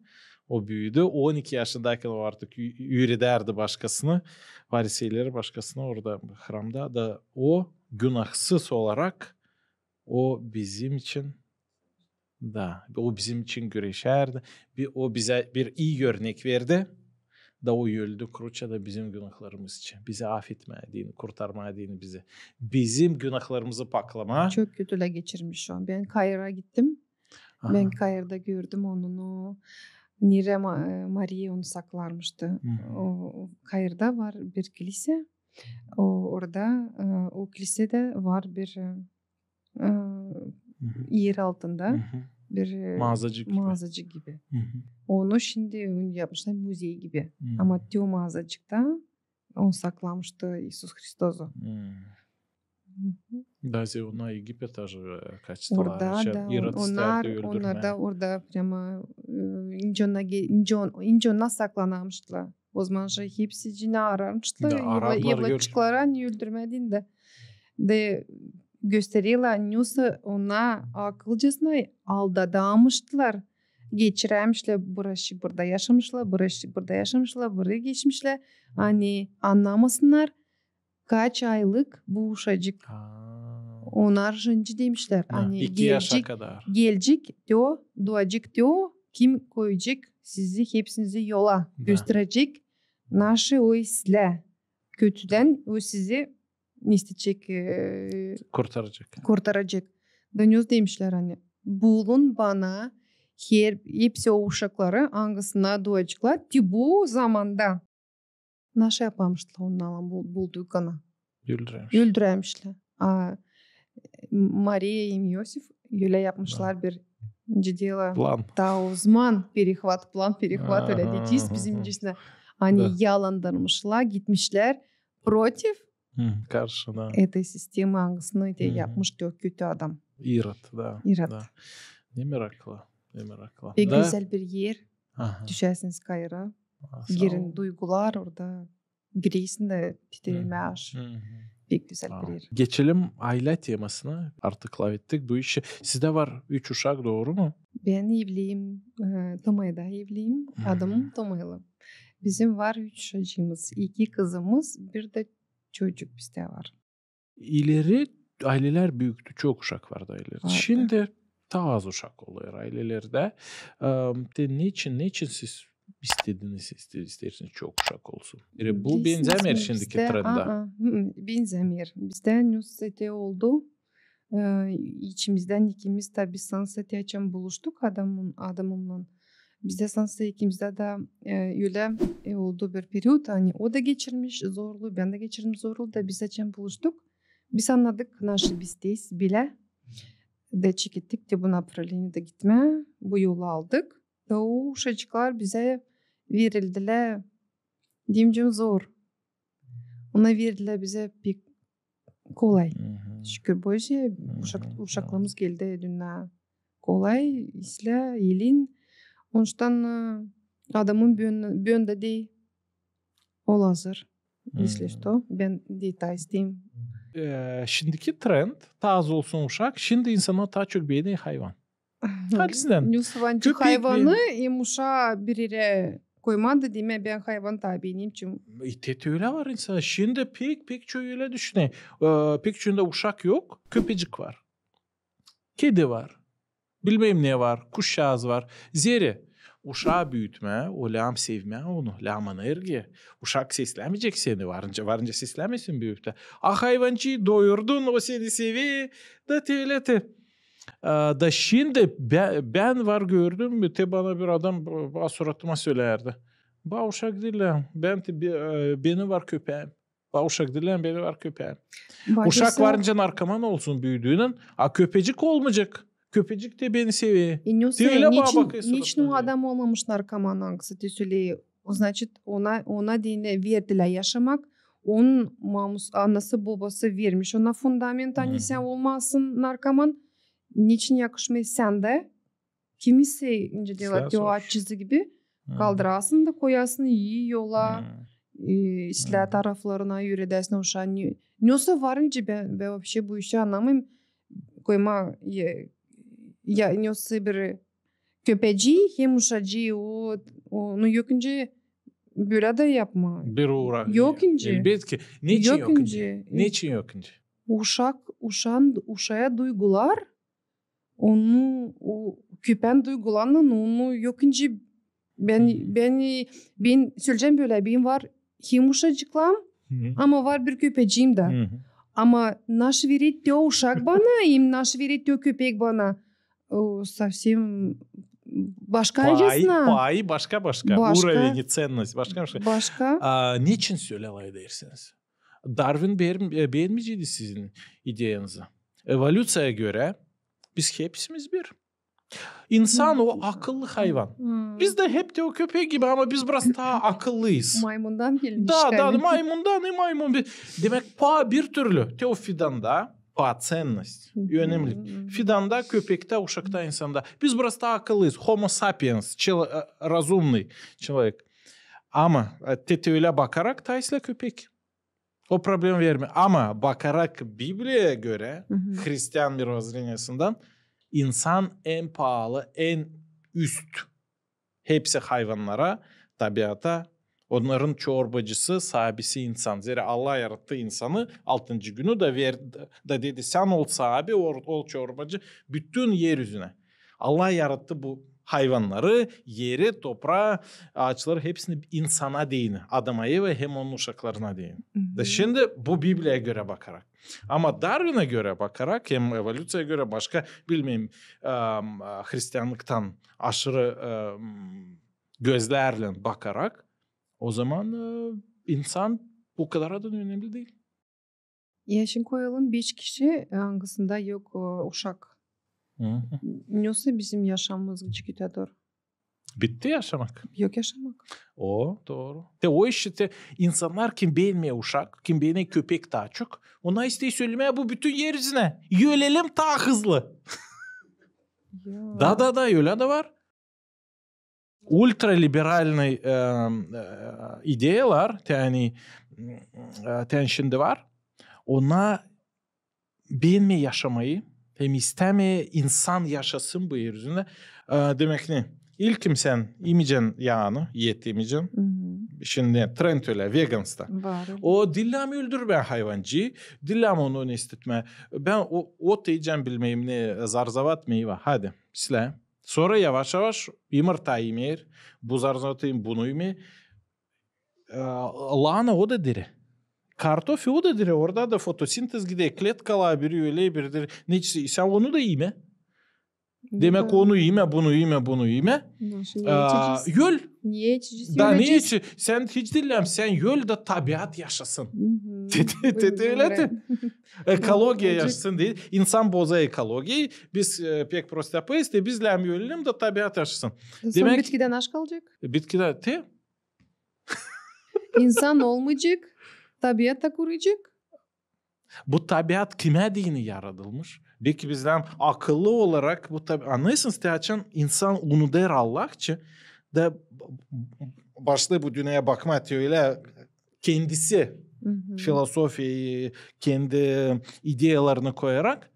o büüdü. On iki yaşındaykan o artık üüredärdi başkasını. Fariseylere, başkasını orada hramda. Da o günahsız olarak o bizim için Da, o bizim için güreşärdi. O bizä bir ii örnek verdi. Da o öldü kruçada bizim günahlarımız için. Bizi afetmää deyni, kurtarmaa deyni bizi. Bizim günahlarımızı paklamaa. Çok kötülää geçirmiş o. Bän Kaira gittim. Bän Kairada gördüm onun o, neredä Mariya onu saklarmıştı. O Kairada var bir kilisä. O orada, o kilisedä var bir er altında bir maazacık gibi. Onu şindi yapmışlar muzey gibi. Ama te o maazacıkta On saklamıştı İisus Hristosu. Da zerä ona Egipettä kaçtılar. Orada da İrod onnar, onnar da orada prema nicä ona saklanamıştılar. O zaman hepsi cinä ararmıştılar. Evlatçıkları ani öldürmää deyni dä. Da gösterilär, nesoy ona akılcasına aldadamıştılar. Geçirämişlär, bıraşı burada yaşamışlar, bıraşı burada yaşamışlar, burayı geçmişlär. Ani annamasınnar, kaç aylık bu uşacık. Onnar şindi demişlär, ani gelecek te o, duacek te o, kim koyacek sizi hepsinizi yola, gösterecek, naşı o islää. Kötüdän o sizi ne isteyecek, kurtaracek. Da nesoy demişlär, ani bulun bana hepsi o uşakları, angısına duaceklar te bu zamanda. Naşı yapmamıştılar onnar, bulduklarına? Öldürämişlär. Öldürämişlär. A Mariya hem İosif ölä yapmışlar bir ciddi plan. Ta o zaman перехват, план перехват, ölä deyecez bizim dilinä. Ani yalandanmışlar, gitmişlär protiv eтой системы, angısını te yapmış o kötü adam. İrod, da. İrod. Ne meraklı, ne meraklı. Pek gözäl bir er. Düşärsiniz Kaira. Girin, duygular orada. Giresin da titremää. Pek gözäl bir er. Geçelim aylä temasına. Artık lafettik bu işi. Sizdä var üç uşak, dooru mu? Bän evliyim, Tomayda evliyim. Adamım Tomaylı. Bizim var üç uşacıımız. İki kızımız, bir dä çocuk bizdä var. İleri aylelär büüktü, çok uşak vardı aylelerdä. Şindi taa az uşak olêr aylelerdä. Te neçin, neçin siz istediniz, isteersiniz çok uşak olsun? Bu benzämeer şindiki trendä. Benzämeer. Bizdä nesoy te oldu. İçimizdän ikimiz dä biz sansın te açan buluştuk adamımnan. Bizdä sansın ikimizdä dä ölä oldu bir period, ani o da geçirmiş zorluu, bän dä geçirdim zorluu, da biz açan buluştuk, biz annadık, naşı biz teyiz bilä, da çekettik te bu направлениедä gitmää, bu yolu aldık. Da o uşacıklar bizä verildilär, deyecäm, zor. Onnar verildilär bizä pek kolay. Şükür Božyä, uşaklarımız geldi dünnä kolay, islää, elin. Onuştan adamım bän dä, ol hazır. Если что, bän dä taa isteyim. Şindiki trend, taa az olsun uşak, şindi insannar taa çok beener hayvan. Halizdän. Nesoy hayvanı hem uşaa bir erä koymaa da deerlär, bän hayvan taa beenerim. Te ölä var insan. Şindi pek, pek çoyu ölä düşüner. Pek çoyunda uşak yok, köpecik var. Kedi var. Bilmäm ne var, kuşçaaz var. Zerä uşaa büütmää, o lääzım sevmää onu, lääzım energiya. Uşak seslämeyecek seni, varınca, varınca seslämesin büüyüktä. A hayvancıı doyurdun, o seni sever, da te ölä te. Da şindi bän var gördüm, te bana bir adam bana suratıma sölärdi. Ba uşak diil, bän te, benim var köpäm. Ba uşak diil, bän var köpäm. Uşak varınca narkoman olsun büüdüünän, a köpecik olmayacek. Köpecik te beni sever. Te ölä bana bakêr suratıma. Neçin o adam olmamış narkoman, angısı te söleer? O, значит, ona, ona deyni verdilär yaşamak. Onun mamus, anası, bobası vermiş ona fundament, ani sän olmasın narkoman. Neçin yakışmêêr sendä? Kimisi, nicä deerlär, te o açızı gibi kaldırasın da koyasın ii yola, islää taraflarına üüredäsin uşaa. Nesoy var nicä, bän, bän вообще bu işi annamêêrım. Koymaa, ya, nesoy bir köpecii hem uşacıı, o, onu yok nicä bölä dä yapmaa. Bir uura. Yok nicä. Elbetki. Neçin yok nicä? Neçin yok nicä? Uşak, uşan, uşaa duygular, onu, o köpään duygularınnan onu yok nicä. Bän, bän, bän söleyecäm bölä, benim var hem uşacıklarım, ama var bir köpeciim dä. Ama naşi verer te o uşak bana, hem naşi verer te o köpek bana. O совсем başkacasına. Pay, pay başka-başka. Başka. Уровень, ценность başka-başka. Başka. A neçin sölä lafedersiniz? Darvin beenmeyeceydi sizin ideyanızı. Evolüţiyaya görä biz hepsimiz bir. İnsan o akıllı hayvan. Biz dä hep te o köpek gibi, ama biz biraz taa akıllıyız. Maymundan gelmiş. Da, da, maymundan, e, maymun. Demäk, pa bir türlü te o fidanda, pa ценность, önemli. Fidanda, köpektä, uşakta, insanda. Biz biraz taa akıllıyız. Homo sapiens, çelo-, e, разумный человек. Ama, e, te, te ölä bakarak, taa islää köpek. O problema vermeer. Ama bakarak Bibliyaya görä, hristian mirovozdeniyasından, insan en paalı, en üst hepsi hayvannara, tabiata, onnarın çorbacısı, saabisi insan. Zerä Allah yarattı insanı altıncı günü da ver-, da dedi: "Sän ol saabi, ol, ol çorbacı bütün er üzünä." Allah yarattı bu hayvannarı, eri, topraa, aaçları, hepsini insana deyni, Adama, Evaya hem onun uşaklarına deyni. Da şindi bu Bibliyaya görä bakarak. Ama Darwinä görä bakarak, hem evolüţiyaya görä, başka, bilmeerim, em, hristianlıktan aşırı, em, gözlärlän bakarak, o zaman, e, insan bu kadar da önemli diil. Ya şindi koyalım beş kişi, angısında yok, e, uşak. Nasıl bizim yaşamamız gidecek ötedor? Bitti yaşamak. Yok yaşamak. O, dooru. Te o iştä insannar, kim beenmeer uşak, kim beener köpek taa çok, onnar isteer sölemää bu bütün er üzünä: "Ölelim taa hızlı." Da, da, da, ölä dä var. Ultraliberalnıy, e, e, ideyalar, te ani, e, te ani şindi var, onnar beenmeer yaşamayı, hem istämeer insan yaşasın bu er üzündä. E, demäk ne? İlkim sän imeycän yaanı, et imeycän. Şindi trend ölä, vegansta. O diil lääm öldürmää hayvancıı, diil lääm onu ne istetmää. Bän o, ot iyecäm, bilmeerim ne, zarzavat meyva. Hadi, islää. Sora yavaş-yavaş yımırta imeer, bu zarzavatı, bunu imeer. E, laana o da diri. Kartof o da diri. Orada da fotosintez gider, kletkalar biri ölä, biri diri. Neçin, sän onu da imä. Demäk, onu imä, bunu imä, bunu imä. Öl. Da ne için? Sän hiç diil lääm, sän öl da tabiat yaşasın. Te, te, ölä te. Ekologiya yaşasın deyni. İnsan bozêr ekologiyayı. Biz, e, pek prost yapêrız, te biz lääm ölelim da tabiat yaşasın. Demäk, bitkidän aç kalacek. Bitkidän te. İnsan olmayacek, tabiat da kuruyacek. Bu tabiat kimä deyni yaradılmış? Belki biz lääm akıllı olarak bu tabi-, annêêrsınız, te açan insan unudêr Allahçı da başlêêr bu dünneyä bakmaa te ölä kendisi filozofiyayı, kendi ideyalarını koyarak,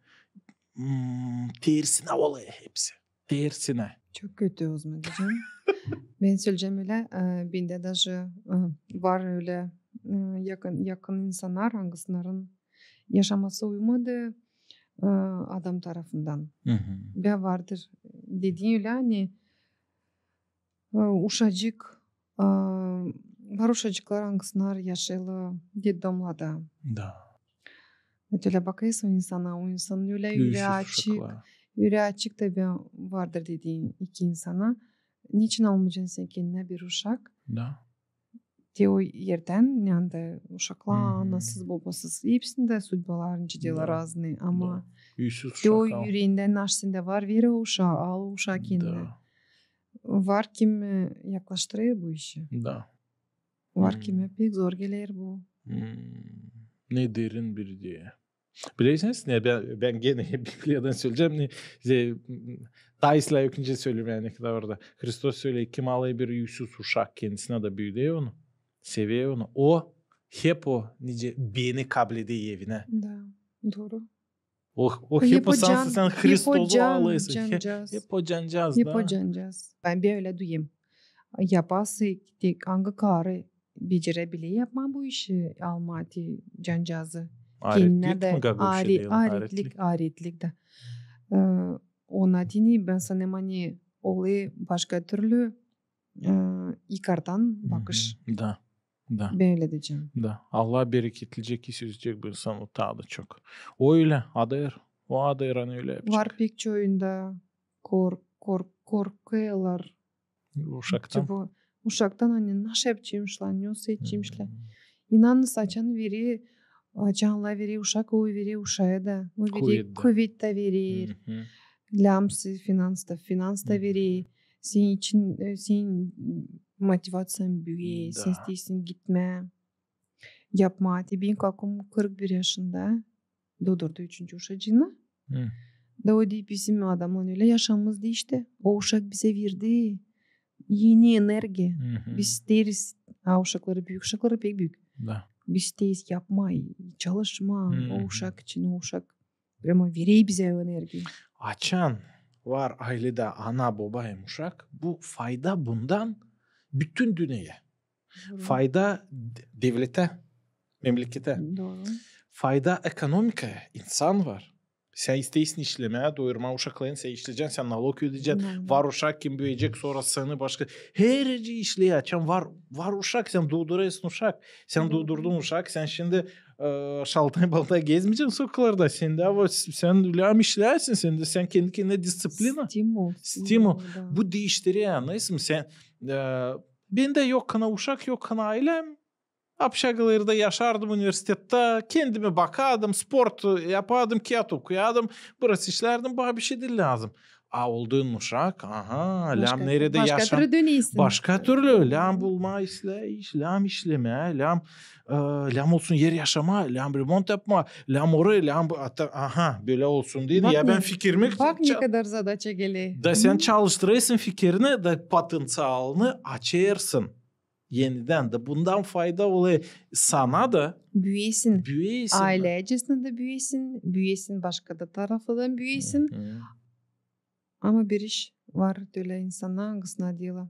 tersinä olêr hepsi. Tersinä. Çok kötü, o zaman deyecäm. Bän söleyecäm ölä, e, bendä daje, e, var ölä, e, yakın, yakın insannar, angısınarın yaşaması uymadı, e, adam tarafından. Bän vardır dediin ölä, ani, e, uşacık, e, var uşacıklar, angısınnar yaşêêrlar detdomlarda. Da. Ölä bakêrsın insana, o insanın ölä ürää açık. Ürää açık, tabi, vardır dediin iki insana. Neçin almaycan sän kendinä bir uşak? Da. Te o erdän, neredä uşaklar, anasız, bobasız. Hepsindä sudbalar, nicä deyni, raznıy. Ama te o üreendän, naşey sendä var, ver o uşaa, al o uşaa kendinä. Da. Var kim, e, yaklaştırêr bu işi. Da. Var kimä pek zor geler bu. Ne derin bir ideya. Bilersiniz ne, bän, bän genä Bibliyadan söleyecäm, ne, taa islää öküncä sölemää, ne kadar orada. Hristos söley, kim alêr bir üüsüz uşak kendisinä da büüder onu, sever onu, o hep o, nicä beni kabledecek evinä. Da, dooru. O, o hep o sansın sän Hristosu alêrsın. Hep o cancaz. Hep o cancaz. Bän, bän ölä duyêrım. Yapasın, te angı karı becerebiler yapmaa bu işi, almaa te cancazı. Aletlik mi, gagauz deyni? Aletlik, aletlik da. E, ona deyni, bän sanêrım, ani olêr başka türlü, e, yukardan bakış. Da. Da. Bän ölä deyecäm. Da. Allah bereketlecek, süzecek bu insanı taa da çok. O ölä, adêr. O adêr, ani ölä yapacek. Var pek çoyunda kork-, kork-, korkêrlar. Uşaktan. Uşaktan, ani naşey yapacekmışlar, ne olsa edecekmişlär. İnanın, açan verer, açan Allah verer uşak, o verer uşaa da. O verer, kuvet da verer. Lääm si finansta, finansta veri, senin için, e, senin motivaţiyan büüyer, sen isteersin gitmää, yapmaa. Te bän kakum kırk bir yaşında, duudurdu üçüncü uşacıını. Da o deyni bizim adamnan ölä yaşamamız diişti. O uşak bizä verdi eni energiya. Biz isteeriz, a uşakları, büük uşakları pek büük. Biz isteeriz yapmaa, çalışmaa o uşak için, o uşak premo verey bizä o energiyayı. Açan var ayledä ana, boba hem uşak, bu fayda bundan bütün dünneyä. Fayda de-, devletä, memleketä. Fayda ekonomikaya, insan var. Sän isteersin işlemää, doyurmaa uşaklarını, sän işleyeceksin, sän nalog ödeyeceksin. Var uşak, kim büüyecek sora seni başka. Her yer işleer, açan var, var uşak, sän duudurêrsın uşak. Sän duudurdun uşak, sän şindi, e, şaltay-baltay gezmeyeceksin sokaklarda. Sendä var, sän lääm işleersin, sendä, sän kendi kendinä disţiplina. Stimul. Stimul. Bu diiştirer, annêêrsın, sän, e, bendä yok ana uşak, yok ana aylem. Общагаlarda yaşardım, universitetä, kendimi bakardım, sport yapardım, kiyat okuyardım, biraz işlärdim, bana bir şey diil lääzım. A oldun uşak, aha, lääm neredä yaşam. Başka türlü döneysin. Başka türlü, lääm bulmaa islää iş, lääm işlemää, lääm, e, lääm olsun er yaşamaa, lääm remont yapmaa, lääm orayı, lääm bu, aha, bölä olsun deyni. Ya bän fikirimi... Bak, ne kadar zadaça geler. Da sän çalıştırêrsın fikirini, da potenţialını açêrsın. Enidän da bundan fayda olêr sana da. Büüyesin. Büüyesin. Ayleycesinä dä büüyesin. Büüyesin başka da taraftan büüyesin. Ama bir iş var tölä insana, angısına deyni.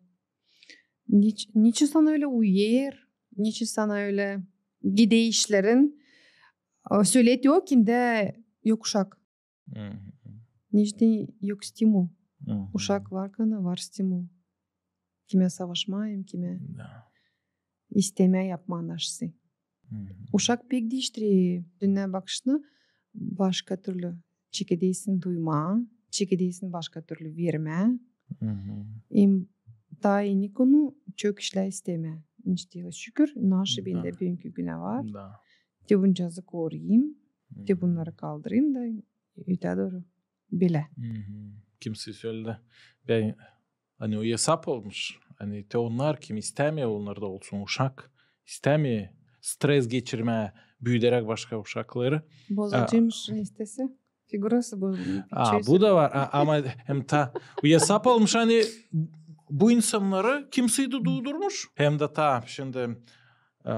Niç-, niçin sana ölä uyar, niçin sana ölä gider işlerin, e, söleer o, kimdä yok uşak. Niçin yok stimul. Uşak varkan var stimul. Kimä savaşmaa hem kimä istemää yapmaa naşsıy. Uşak pek diiştirer dünnä bakışını, başka türlü çekedersin duymaa, çekedersin başka türlü vermää. Hem taa eni konu, çok işlää istemää. İştä, şükür, naşı bendä büünkü günä var. Te buncazı koruyayım, te bunnarı kaldırayım da ötää dooru. Bölä. Kimsey söledi. Bän, ani o esap olmuş. Ani te onnar, kim istämeer, onnar da olsun uşak. İstämeer stres geçirmää, büüderäk başka uşakları. Bozacıymış, ne isteersin. Figurası bozulmuş. A, bu da var. A, ama hem taa o esap olmuş, ani bu insannarı kimsey dä duudurmuş. Hem dä taa şindi, e,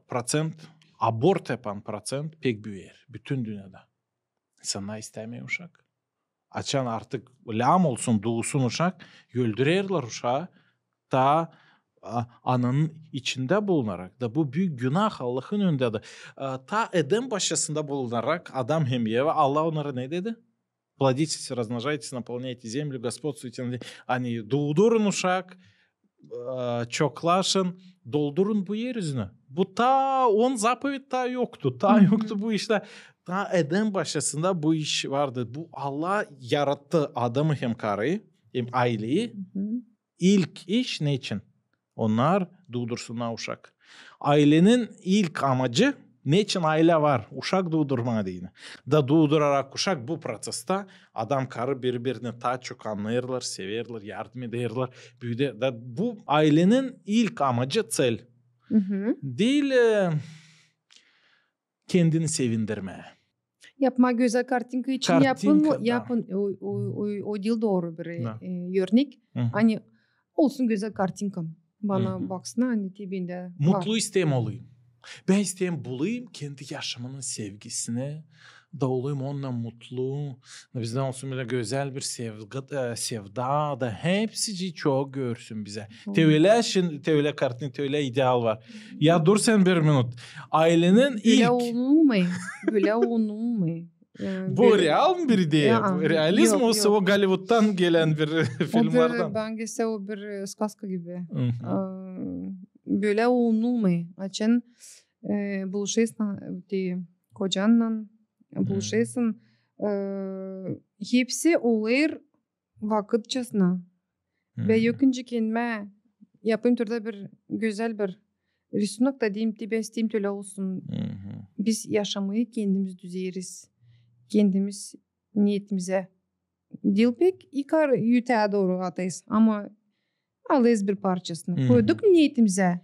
proţent, abort yapan proţent pek büüyer bütün dünnedä. İnsannar istämeer uşak. Açan artık lääm olsun, duusun uşak, öldürerlär uşaa, taa, a, ananın içindä bulunarak. Da bu büük günah Allahın önündä dä. A, taa Edän başçasında bulunarak Adam hem Eva, Allah onnara ne dedi? Плодитесь, размножайтесь, наполняйте землю, господствуйте над... Ani duudurun uşak, e, çoklaşın, doldurun bu er üzünü. Bu taa on zapoved taa yoktu. Taa yoktu bu işlär. Taa Edän başçasında bu iş vardı. Bu Allah yarattı adamı hem karıyı, hem ayleyi. İlk iş neçin? Onnar duudursunnar uşak. Aylenin ilk amacı, neçin aylä var? Uşak duudurmaa deyni. Da duudurarak uşak, bu proţestä adam-karı biri-birini taa çok annêêrlar, severlär, yardım ederlär. Büüdä, da bu aylenin ilk amacı, цель. Diil, e, kendini sevindirmää. Yapmaa gözäl kartinka için yapın, yapın, o, o, o, o diil dooru bir, e, örnek. Ani olsun gözäl kartinkam. Bana baksınnar, ani te bendä var. Mutlu isteerim olayım. Bän isteerim bulayım kendi yaşamamın sevgisini, da olayım onunnan mutlu. Da bizdä olsun bölä gözäl bir sevga, e, sevda, da hepsicii çok görsün bizä. Te ölä şin-, te ölä kartin-, te ölä ideal var. Ya dur sän bir minut. Aylenin ilk... Bölä olunmêêr. Bölä olunmêêr. E, bu real mı bir ideya? Bu realizm osa o Gollivudtan gelän bir filmnardan? O bir, bana gelsä, o bir, e, skaska gibi. E, bölä olunmêêr. Açan, e, buluşêrsın, e, te kocannan, buluşêrsın, e, hepsi olêr vakıtçasına. Bän yok nicä kendimä yapayım türdä bir gözäl bir risunok da deyim, te bän isteerim tölä olsun. Biz yaşamayı kendimiz düzeeriz. Kendimiz niyetimizä diil pek yukar, ötää dooru atêrız, ama alêrız bir parçasını. Koyduk neetimizä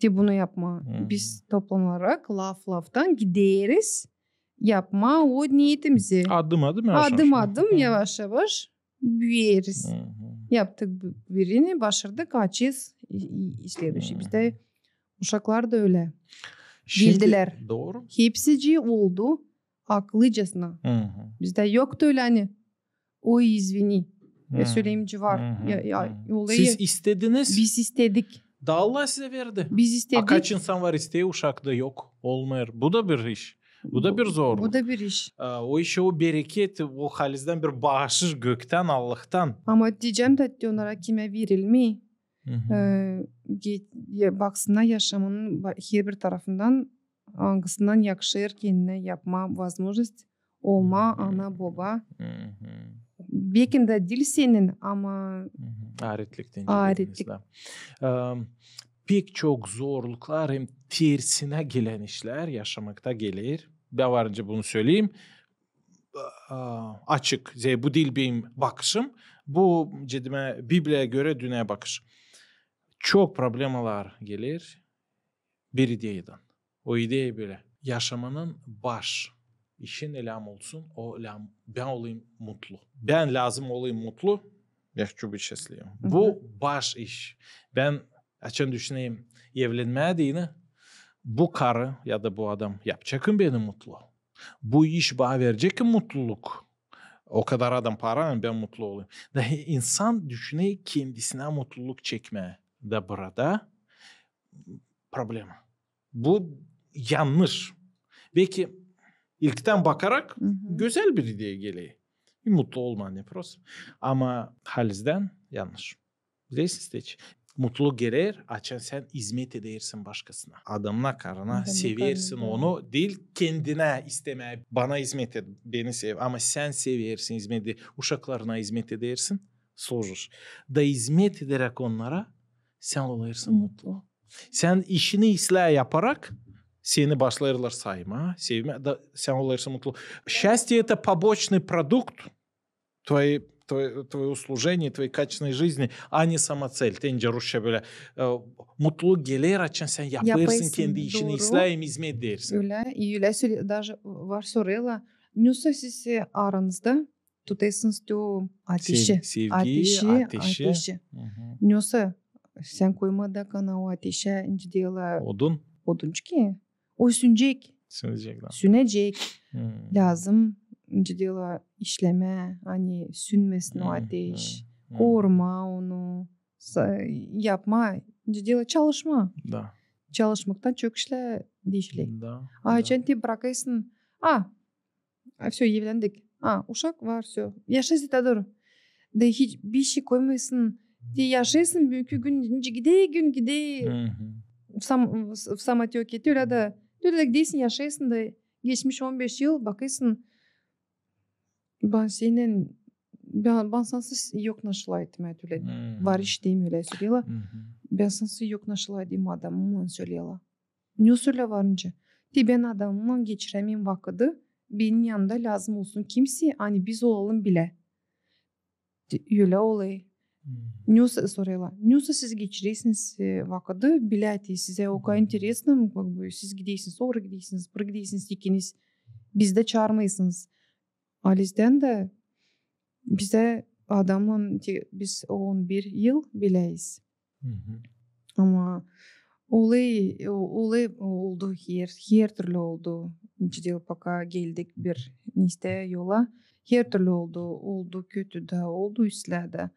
te bunu yapmaa. Biz toplanılarak laf-laftan gideriz yapmaa o neetimizi. Adım-adım, yavaş-yavaş. Adım-adım, yavaş-yavaş büyüyeriz. Yaptık birini, başardık, açêrız i- i- sledüyşi. Bizdä uşaklar da ölä geldilär. Dooru. Hepsicii oldu akıllıcasına. Bizdä yoktu ölä, ani "Oy, izvini". Ya, söleyincä var. Ya, ya, olayı. Siz istediniz. Biz istedik. Da Allah sizä verdi. Biz istedik. A kaç insan var, isteer, uşak da yok, olmêêr. Bu da bir iş. Bu da bir zorluk. Bu da bir iş. A, o işä o bereket, o halizdän bir baaşış göktän, Allahtan. Ama deyecäm dä, te onnara kimä verilmeer. E, ge- ya, baksınnar yaşamanın ba- herbir tarafından, angısından yakışêr kendinä yapmaa возможность olmaa ana, boba. Bekim dä diil senin, ama aaretlik. Aaretlik. Em, pek çok zorluklar hem tersinä gelän işlär yaşamakta geler. Bän var nicä bunu söleyim. A, açık, zey bu diil benim bakışım. Bu, dedim, Bibliyaya görä dünneyä bakış. Çok problemalar geler bir ideyadan. O ideya bölä. Yaşamanın baş işi ne lääzım olsun, o lääzım, bän olayım mutlu. Bän lääzım olayım mutlu, я хочу быть счастливым. Bu baş iş. Bän açan düşüneyim evlenmää deyni, bu karı ya da bu adam yapacak mı beni mutlu? Bu iş bana verecek mi mutluluk? O kadar adam para, bän mutlu olayım. Da insan düşüner kendisinä mutluluk çekmää. Da burada problema. Bu yannış. Belki ilktän bakarak gözäl bir ideya geler. Mutlu olmaa ne prost. Ama halizdän yannış. Здесь здесь. Mutluluk geler, açan sän izmet edersin başkasına. Adamına, karına, seversin onu, diil kendinä istemää, bana izmet et, beni sev. Ama sän seversin, izmet edersin, uşaklarına izmet edersin, служишь. Da izmet ederäk onnara, sän olêrsın mutlu. Sän işini islää yaparak, seni başlêêrlar saymaa, sevmää, da sän olêrsın mutlu. Счастье — это побочный продукт твоей, твоей, твоего служения, твоей качественной жизни, а не самоцель. Te nicä rusça bölä, e, mutluluk geler, açan sän yapêrsın kendi işini, islää hem izmet edersin. Ölä, i ölä sölä, даже var sorêrlar, ne olsa siz, e, aranızda tutêrsınız te o ateşi. Sev-, sevgiyi, ateşi, ateşi. Ateşi. Ne olsa sän koymadan kana o ateşä, nicä deerlär, odun. Odun ki. O sünecek. Sünecek, da. Sünecek. Lääzım, nicä deerlär, işlemää, ani sünmesin o ateş. Korumaa onu, sa-, yapmaa, nicä deerlär, çalışmaa. Da. Çalışmaktan çok işlär diişley. Da. A açan te brakêrsın, a, a, всё, evlendik. A, uşak var, всё. Yaşêêrsın te dur. Da hiç bişey koymêêrsın. Te yaşêêrsın, büünkü gün nicä gider, gün gider. Sam-, v-, v-, самотёке, te ölä da, te ölä da gidersin, yaşêêrsın da, geçmiş on beş yıl, bakêrsın, bän sennän, bän, bän sansız yok naşelay etmää, te ölä. Var iş deyim, ölä sölelär. Bän sansız yok naşelay deyim, adamımnan sölelär. Ne sölä var nicä? Te bän adamımnan geçirämeerim vakıdı, benim yanımda lääzım olsun kimsey, ani biz olalım bilä. Te ölä olêr. Ne olsa sorêrlar, ne olsa siz geçirersiniz, e, vakıdı bilä, te sizä o kadar интересно, как бы, siz gidersiniz, ora gidersiniz, bura gidersiniz ikiniz. Bizi dä çaarmêêrsınız. Halizdän dä bizä adamnan te biz on bir yıl biläyiz. Ama olêr, o-, olêr, oldu her, her türlü oldu. Nicä deerlär, пока geldik bir neysä yola. Her türlü oldu, oldu kötü dä, oldu islää dä.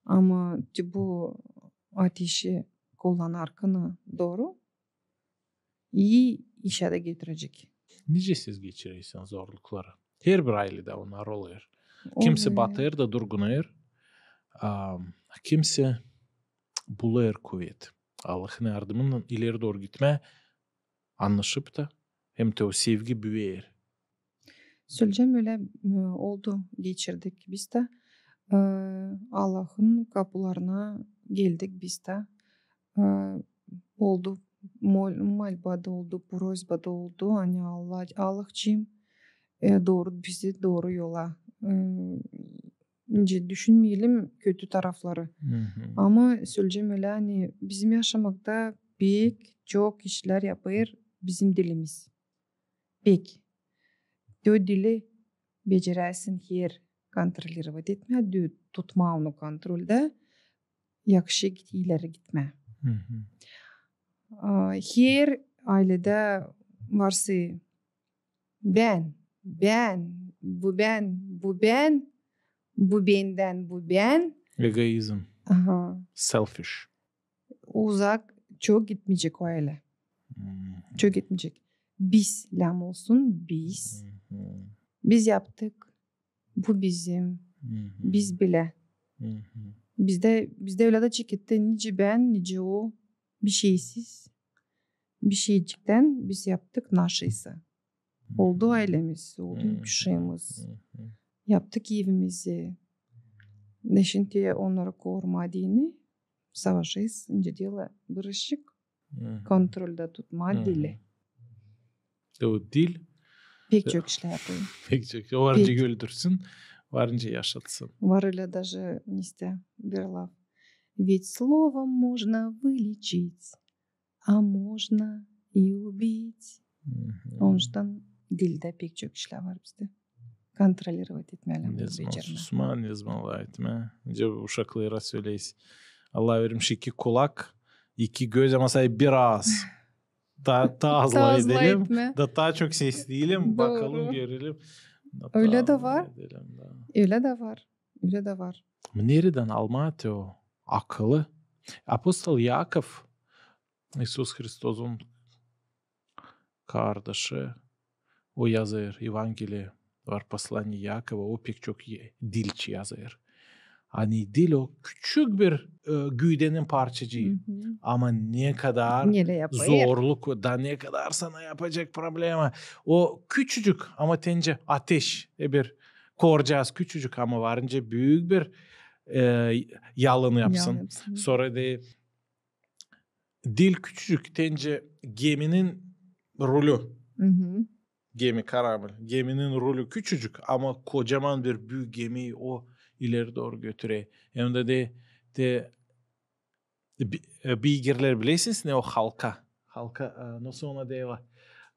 Ama te bu ateşi kullanarkan dooru, i işä dä getirecek. Nicä siz geçirersiniz zorlukları? Her bir ayledä onnar olêr. Kimsey batêr da durgunêr, a kimsey bulêr kuvet. Allahın yardımınnan ileri dooru gitmää, annaşıp ta, hem te o sevgi büüyer. Söleyecäm, ölä, e, oldu, geçirdik biz dä. E, Allahın kapularına geldik biz dä. E, oldu, mol-, molba da oldu, просьба da oldu, ani Allah, Allahçıım, e, dooru bizi dooru yola, e, nicä düşünmeyelim kötü tarafları. Hı hı. Ama söleyecäm ölä, ani bizim yaşamakta pek çok işlär yapêr bizim dilimiz. Pek. Te o dili beceräsin her kontrolirovat etmää, te tutmaa onu kontrolda, yakışêr ileri gitmää. Hı hı. A, her ayledä var sä bän, bän, bu bän, bu bän, bu bendän, bu bän. Egoizm. Aha. Selfish. Uzak çok gitmeyecek o aylä. Hmm. Çok gitmeyecek. Biz, lääm olsun biz. Hı hı. Biz yaptık. Bu bizim. Hı hı. Biz bilä. Hı hı. Bizdä, bizdä ölä dä çeketti nicä bän, nicä o. Bişeysiz. Bişeyciktän biz yaptık нашей. Oldu aylemiz, oldu bişeyimiz. Yaptık evimizi. Neşin te onnarı korumaa deyni, savaşêrız, nicä deyni, bırakacek kontrolda tutmaa dili. Te o dil pek çok işlär yapêr. Pek çok. O var nicä öldürsün, var nicä yaşatsın. Var ölä даже, nesä, bir laf. Ведь словом можно вылечить, а можно и убить. Hı hı. Onuştan dildä pek çok işlär var bizdä. Kontrolirovat etmää lääm, becermää. Ne zaman susmaa, ne zaman laf etmää. Nicä uşaklara söleeriz. Allah vermiş iki kulak, iki göz, ama sade bir aaz. Taa, taa az laf edelim, da taa çok sesleyelim, bakalım, görelim. Ölä dä var. Ölä dä var. Ölä dä var. Neredän almaa te o akılı? Apostol İakov, İisus Hristosun kardaşı, o yazêr Evangeliya var, послание Иакова, o pek çok dilçi yazêr. Ani dil o küçük bir, e, güüdenin parçacıı. Hı hı. Ama ne kadar zorluk, da ne kadar sana yapacek problema. O küçücük, ama te nicä ateş, e, bir korcaaz küçücük, ama var nicä büük bir, e, yalın yapsın. Yalın yapsın. Sora da dil küçücük, te nicä geminin rulü. Hı hı. Gemi, karabil. Geminin rulü küçücük, ama kocaman bir büük gemiyi o ileri dooru götürer. Hem dä te, te bi-, e, beygirleri bilersiniz, ne o halka? Halka, e, nasıl ona deerlär?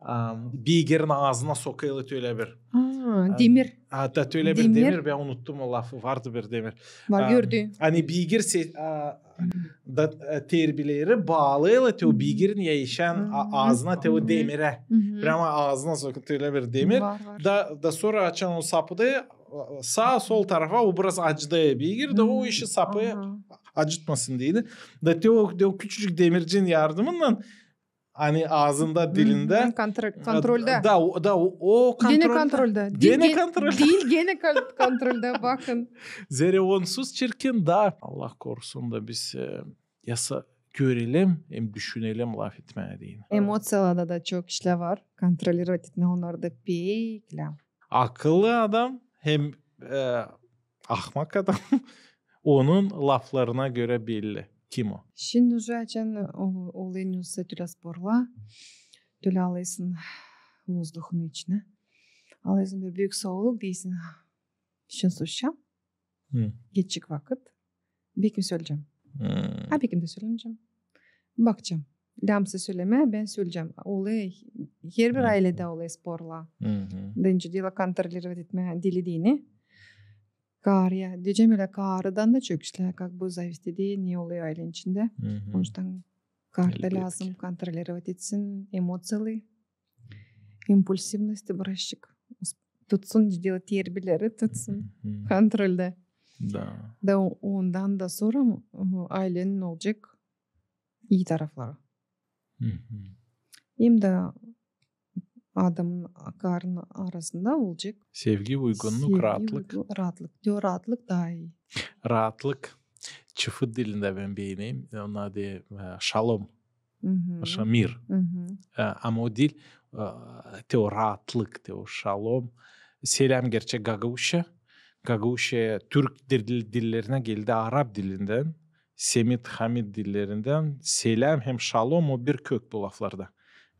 Am, beygirin aazına sokêrlar ölä bir. Aa, demir. Aa, da ölä bir demir, bän unuttum o lafı, vardı bir demir. Var, gördüm. Ani beygir se-, a, da, e, terbileri baalêêrlar te o beygirin yaşayan aazına, te o demirä. Hı hı. Прямо aazına sokêrlar ölä bir demir. Var, var. Da, da sora açan o sapı da, e, saa, sol tarafına, o biraz acıdêr beygiri, da o işi sapı acıtmasın deyni. Da te o, te o küçücük demircinin yardımınnan ani aazında, dilindä. Hı hı. Kontro-, kontrolda. Da, da o, o kontrolda. Genä kontrolda. Dil genä kon-, kontrolda, bakın. Zerä onsuz çirkin da. Allah korusun da biz, e, yasa görelim hem düşünelim laf etmää deyni. Emociyalarda da çok işlär var. Kontrolirovat etmää onnarı da pek lääm. Akıllı adam hem, e, ahmak adam. Onun laflarına görä belli. Kim o? Şindi uje açan o-, olêr nesä tölä sporlaa, tölä alêrsın vozduhunu içinä. Alêrsın bir büük souluk, deersin: şindi susacam. Hı. Geçecek vakıt. Bekim söleyecäm. Hı. A bekim dä sölemeyecäm. Bakacam. Läämsä sölemää, bän söleyecäm. Olêr, herbir ayledä olêr sporlaa. Hı hı. Da nicä deyni, kontrolirovat etmää dili deyni. Kaarıya. Deyecäm ölä, kaarıdan da çok işlär, как бы, зависит eder, ne olêr aylenin içindä. Hı hı. Onuştan kaarı da lääzım kontrolirovat etsin emociyaları, impulsivnosti birazcık tutsun, nicä deyni, terbileri tutsun kontrolda. Da. Da o-, ondan da sora, ı, aylenin olacek ii tarafları. Hem dä adamın, kaarının arasında olacek sevgi, uygunluk, raatlık. Raatlık. Te o raatlık taa ii. Raatlık. Çıfıt dilindä bän beenerim. Onun adı, e, şalom. Hı hı. Şamir. Hı hı. E, ama o diil, e, te o raatlık, te o şalom. Seläm gerçi gagauzça. Gagauzça türk dil-, dillerinä geldi arap dilindän. Semit, hamit dillerindän seläm hem şalom o bir kök bu laflarda.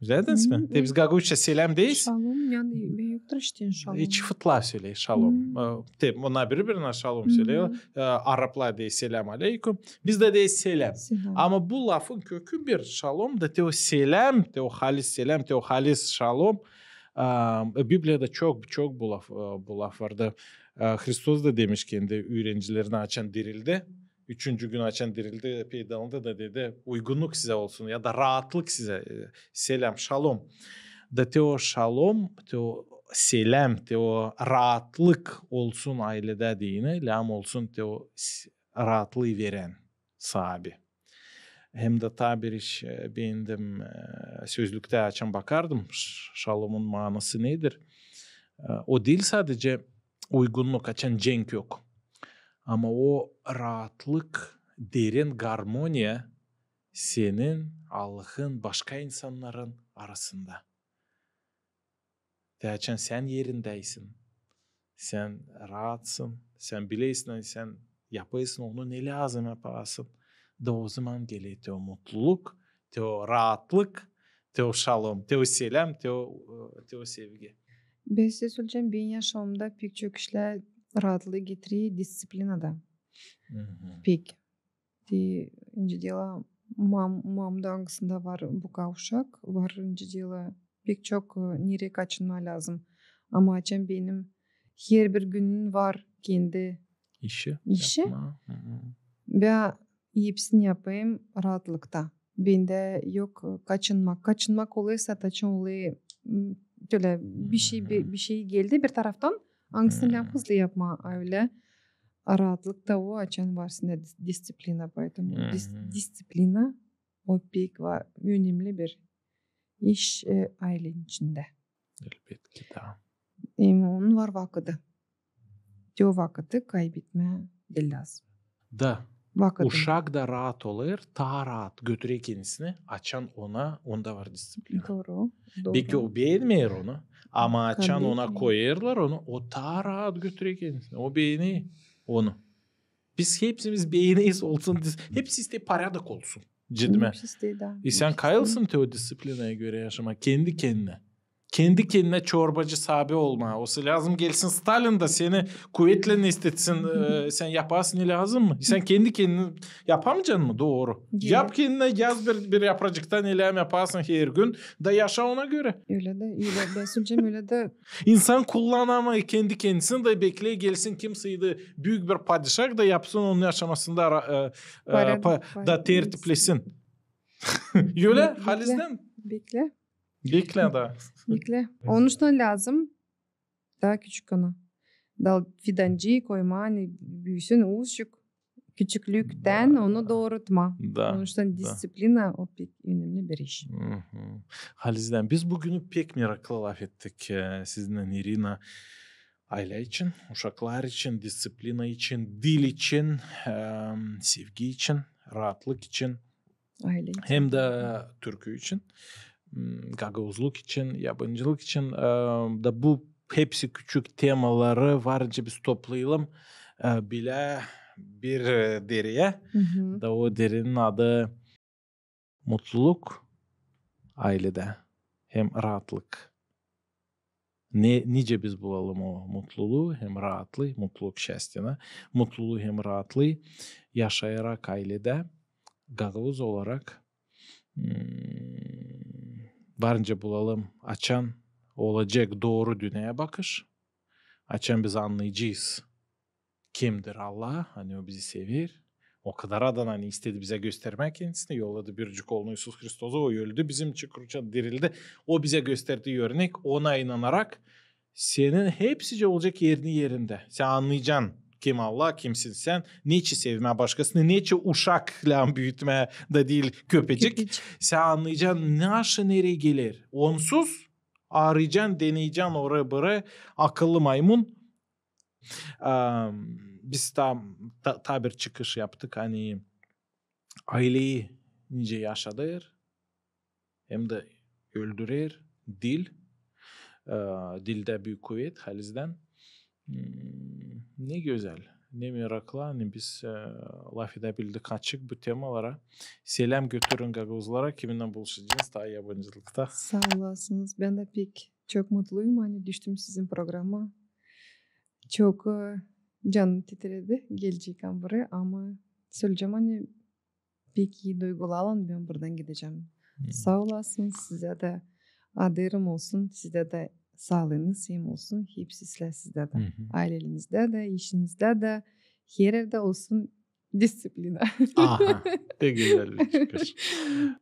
Üzledinsä mi? Te biz gagauzça seläm deeriz. Şalom, yani, bän yoktur iştä şalom. İç fıtla söleer şalom. E, te, onnar biri-birinä şalom söleer. E, araplar deer seläm aleyküm. Biz dä deeriz seläm. Seläm. Ama bu lafın kökü bir, şalom da te o seläm, te o halis seläm, te o halis şalom. E, Bibliyada çok, çok bu laf, e, bu laf vardı. E, Hristos da demiş kendi üürenicilerinä, açan dirildi. Üçüncü gün açan dirildi, peyda oldu da dedi, uygunnuk sizä olsun ya da raatlık sizä, e, seläm, şalom. Da te o şalom, te o seläm, te o raatlık olsun ayledä deyni, lääzım olsun te o s-, raatlıı verän saabi. Hem dä taa bir iş, e, beendim, e, sözlüktä açan bakardım, ş-, şalomun maanası nedir? E, o diil sadecä uygunnuk, açan cenk yok. Ama o raatlık, derin garmoniya senin, Allahın, başka insannarın arasında. Te açan sän erindäsin, sän raatsın, sän bilersin, ani sän yapêrsın onu, ne lääzım yapasın. Da ozaman geler te o mutluluk, te o raatlık, te o şalom, te o seläm, te o, e, te o sevgi. Bän sizä söleyecäm, benim yaşamamda pek çok işlär raatlıı getirer disţiplinada. Pek. Te, nicä deerlär, mam-, mamada angısında var bu kadar uşak, var, nicä deerlär, pek çok, e, nereyi kaçınmaa lääzım. Ama açan benim herbir günün var kendi işi. İşi. Bän hepsini yapêrım raatlıkta. Bendä yok, e, kaçınmak. Kaçınmak olêr, açan olêr, m, ölä bir şey, bir, bir şey geldi bir taraftan, angısını lääzım hızlı yapmaa, ölä. Raatlık da o, açan var sendä dis-, disţiplina, поэтому dis-, disţiplina, o pek var, önemli bir iş, e, aylenin içindä. Elbetki, da. Hem onun var vakıdı. Te o vakıdı kaybetmää diil lääzım. Da. Vakıdını. Uşak da raat olêr, taa raat götürer kendisini, açan ona, onda var disţiplina. Dooru, dooru. Beki o beenmeer onu, ama açan ona koyêrlar onu, o taa raat götürer kendisini. O beener onu. Biz hepsimiz beeneriz olsun, dis-, hepsi isteer порядок olsun. Ciddi mi? Hepsi isteer, da. E, sän kayılsın te o disţiplinaya görä yaşamaa, kendi kendinä. Kendi kendinä çorbacı saabi olmaa. Osa lääzım gelsin Stalin da seni kuvetlän istetsin, e, sän yapasın ne lääzım mı? Sän kendi kendini yapamayacan mı? Dooru. Yap kendinä, yaz bir, bir yapracıktan ne lääzım yapasın her gün, da yaşa ona görä. Ölä dä, ölä dä, söleyecäm, ölä dä. İnsan kullanamêêr kendi kendisini da bekleer gelsin kimsey da büük bir padişah da yapsın onun yaşamasında ra-, e, e, pa-, da tertiplesin. Ölä, halizdän. Beklä. Beklä, da. Beklä. Onuştan lääzım taa küçük ona. Dal fidancıı koymaa, ani büüsün uusçuk. Küçüklüktän onu doorutmaa. Da, onuştan da. Disţiplina, o pek önemli bir iş. Halizdän, biz büün pek meraklı lafettik, e, sizinnän, İrina. Aylä için, uşaklar için, disţiplina için, dil için, e, sevgi için, raatlık için. Aylä için. Hem dä türkü için, m, gagauzluk için, yabancılık için, e, da bu hepsi küçük temaları var nicä biz toplayalım, e, bilä bir, e, deriyä. Da o derinin adı mutluluk ayledä hem raatlık. Ne, nicä biz bulalım o mutluluu hem raatlıı, mutluluk, счастье, ne? Mutluluu hem raatlıı yaşayarak ayledä, gagauz olarak, m, var nicä bulalım, açan olacek dooru dünneyä bakış, açan biz annayacez kimdir Allah, ani o bizi sever. O kadar adan, ani istedi bizä göstermää kendisini, yolladı biricik oolunu İisus Hristosu, o öldü bizim için kruçta, dirildi. O bizä gösterdi örnek, ona inanarak senin hepsicä olacek erini erindä. Sän annayacan, kim Allah, kimsin sän, neçin sevmää başkasını, neçin uşak lääzım büütmää da diil köpecik. Köpecik. Sän annayacan, naşı nereyi geler. Onsuz aarayacan, deneyecän orayı-burayı, akıllı maymun. Am, biz taa, taa, taa bir çıkış yaptık, ani ayleyi nicä yaşadêr hem dä öldürer dil. E, dildä büük kuvet, halizdän. M, ne gözäl. Ne meraklı, ani biz e, lafedäbildik açık bu temalara. Seläm götürün gagauzlara, kiminnän buluşacez taa yabancılıkta. Saa olasınız. Bän dä pek çok mutluyum, ani düştüm sizin programa. Çok e, canım titredi gelecek an buraya, ama söleyecäm, ani pek ii duygularlan bän buradan gidecäm. Saa olasınız, sizä dä adırım olsun, sizdä dä saalıınız hem olsun, hepsi sizdä dä. Aylenizdä dä, işinizdä dä, her erdä olsun disţiplina. Aha, pek gözäl bir çıkış.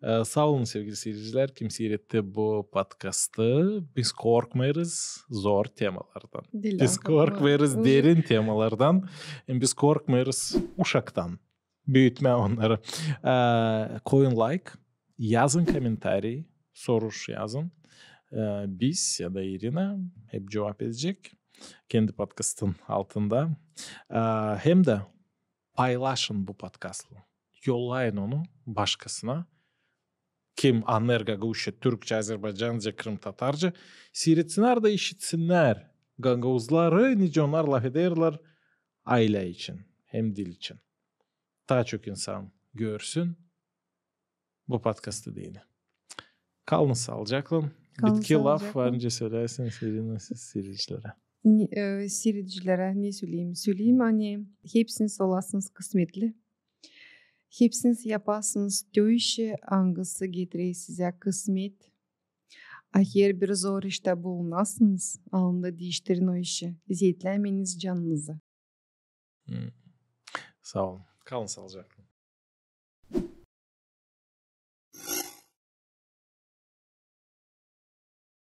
E, saa olun, sevgili siiredicilär, kim siiretti bu podkastı. Biz korkmêêrız zor temalardan. Biz korkmêêrız derin temalardan. Hem biz korkmêêrız uşaktan büütmää onnarı. E, koyun layk, yazın komentariy, soruş yazın. E, biz ya da İrina hep cuvap edecek kendi podkastın altında. E, hem dä paylaşın bu podkastı. Yollayın onu başkasına. Kim annêêr gagauzça, türkçä, azerbaycanca, krımtatarca. Siirtsinnär da işitsinnär gagauzları, nicä onnar lafederlär aylä için hem dil için. Taa çok insan görsün bu podkastı deyni. Kalın saalıcaklan. Bitki laf var nicä sölärsiniz, İrina, siz siiredicilerä? Siiredicilerä ne söleyim? Söleyim, ani hepsiniz olasınız kısmetli. Hepsiniz yapasınız o işi, angısı getirer sizä kısmet. A herbir zor iştä bulunasınız, anında diiştirin o işi. Zeetlänmeyiniz canınızı. Saa olun. Kalın saalıcaklan.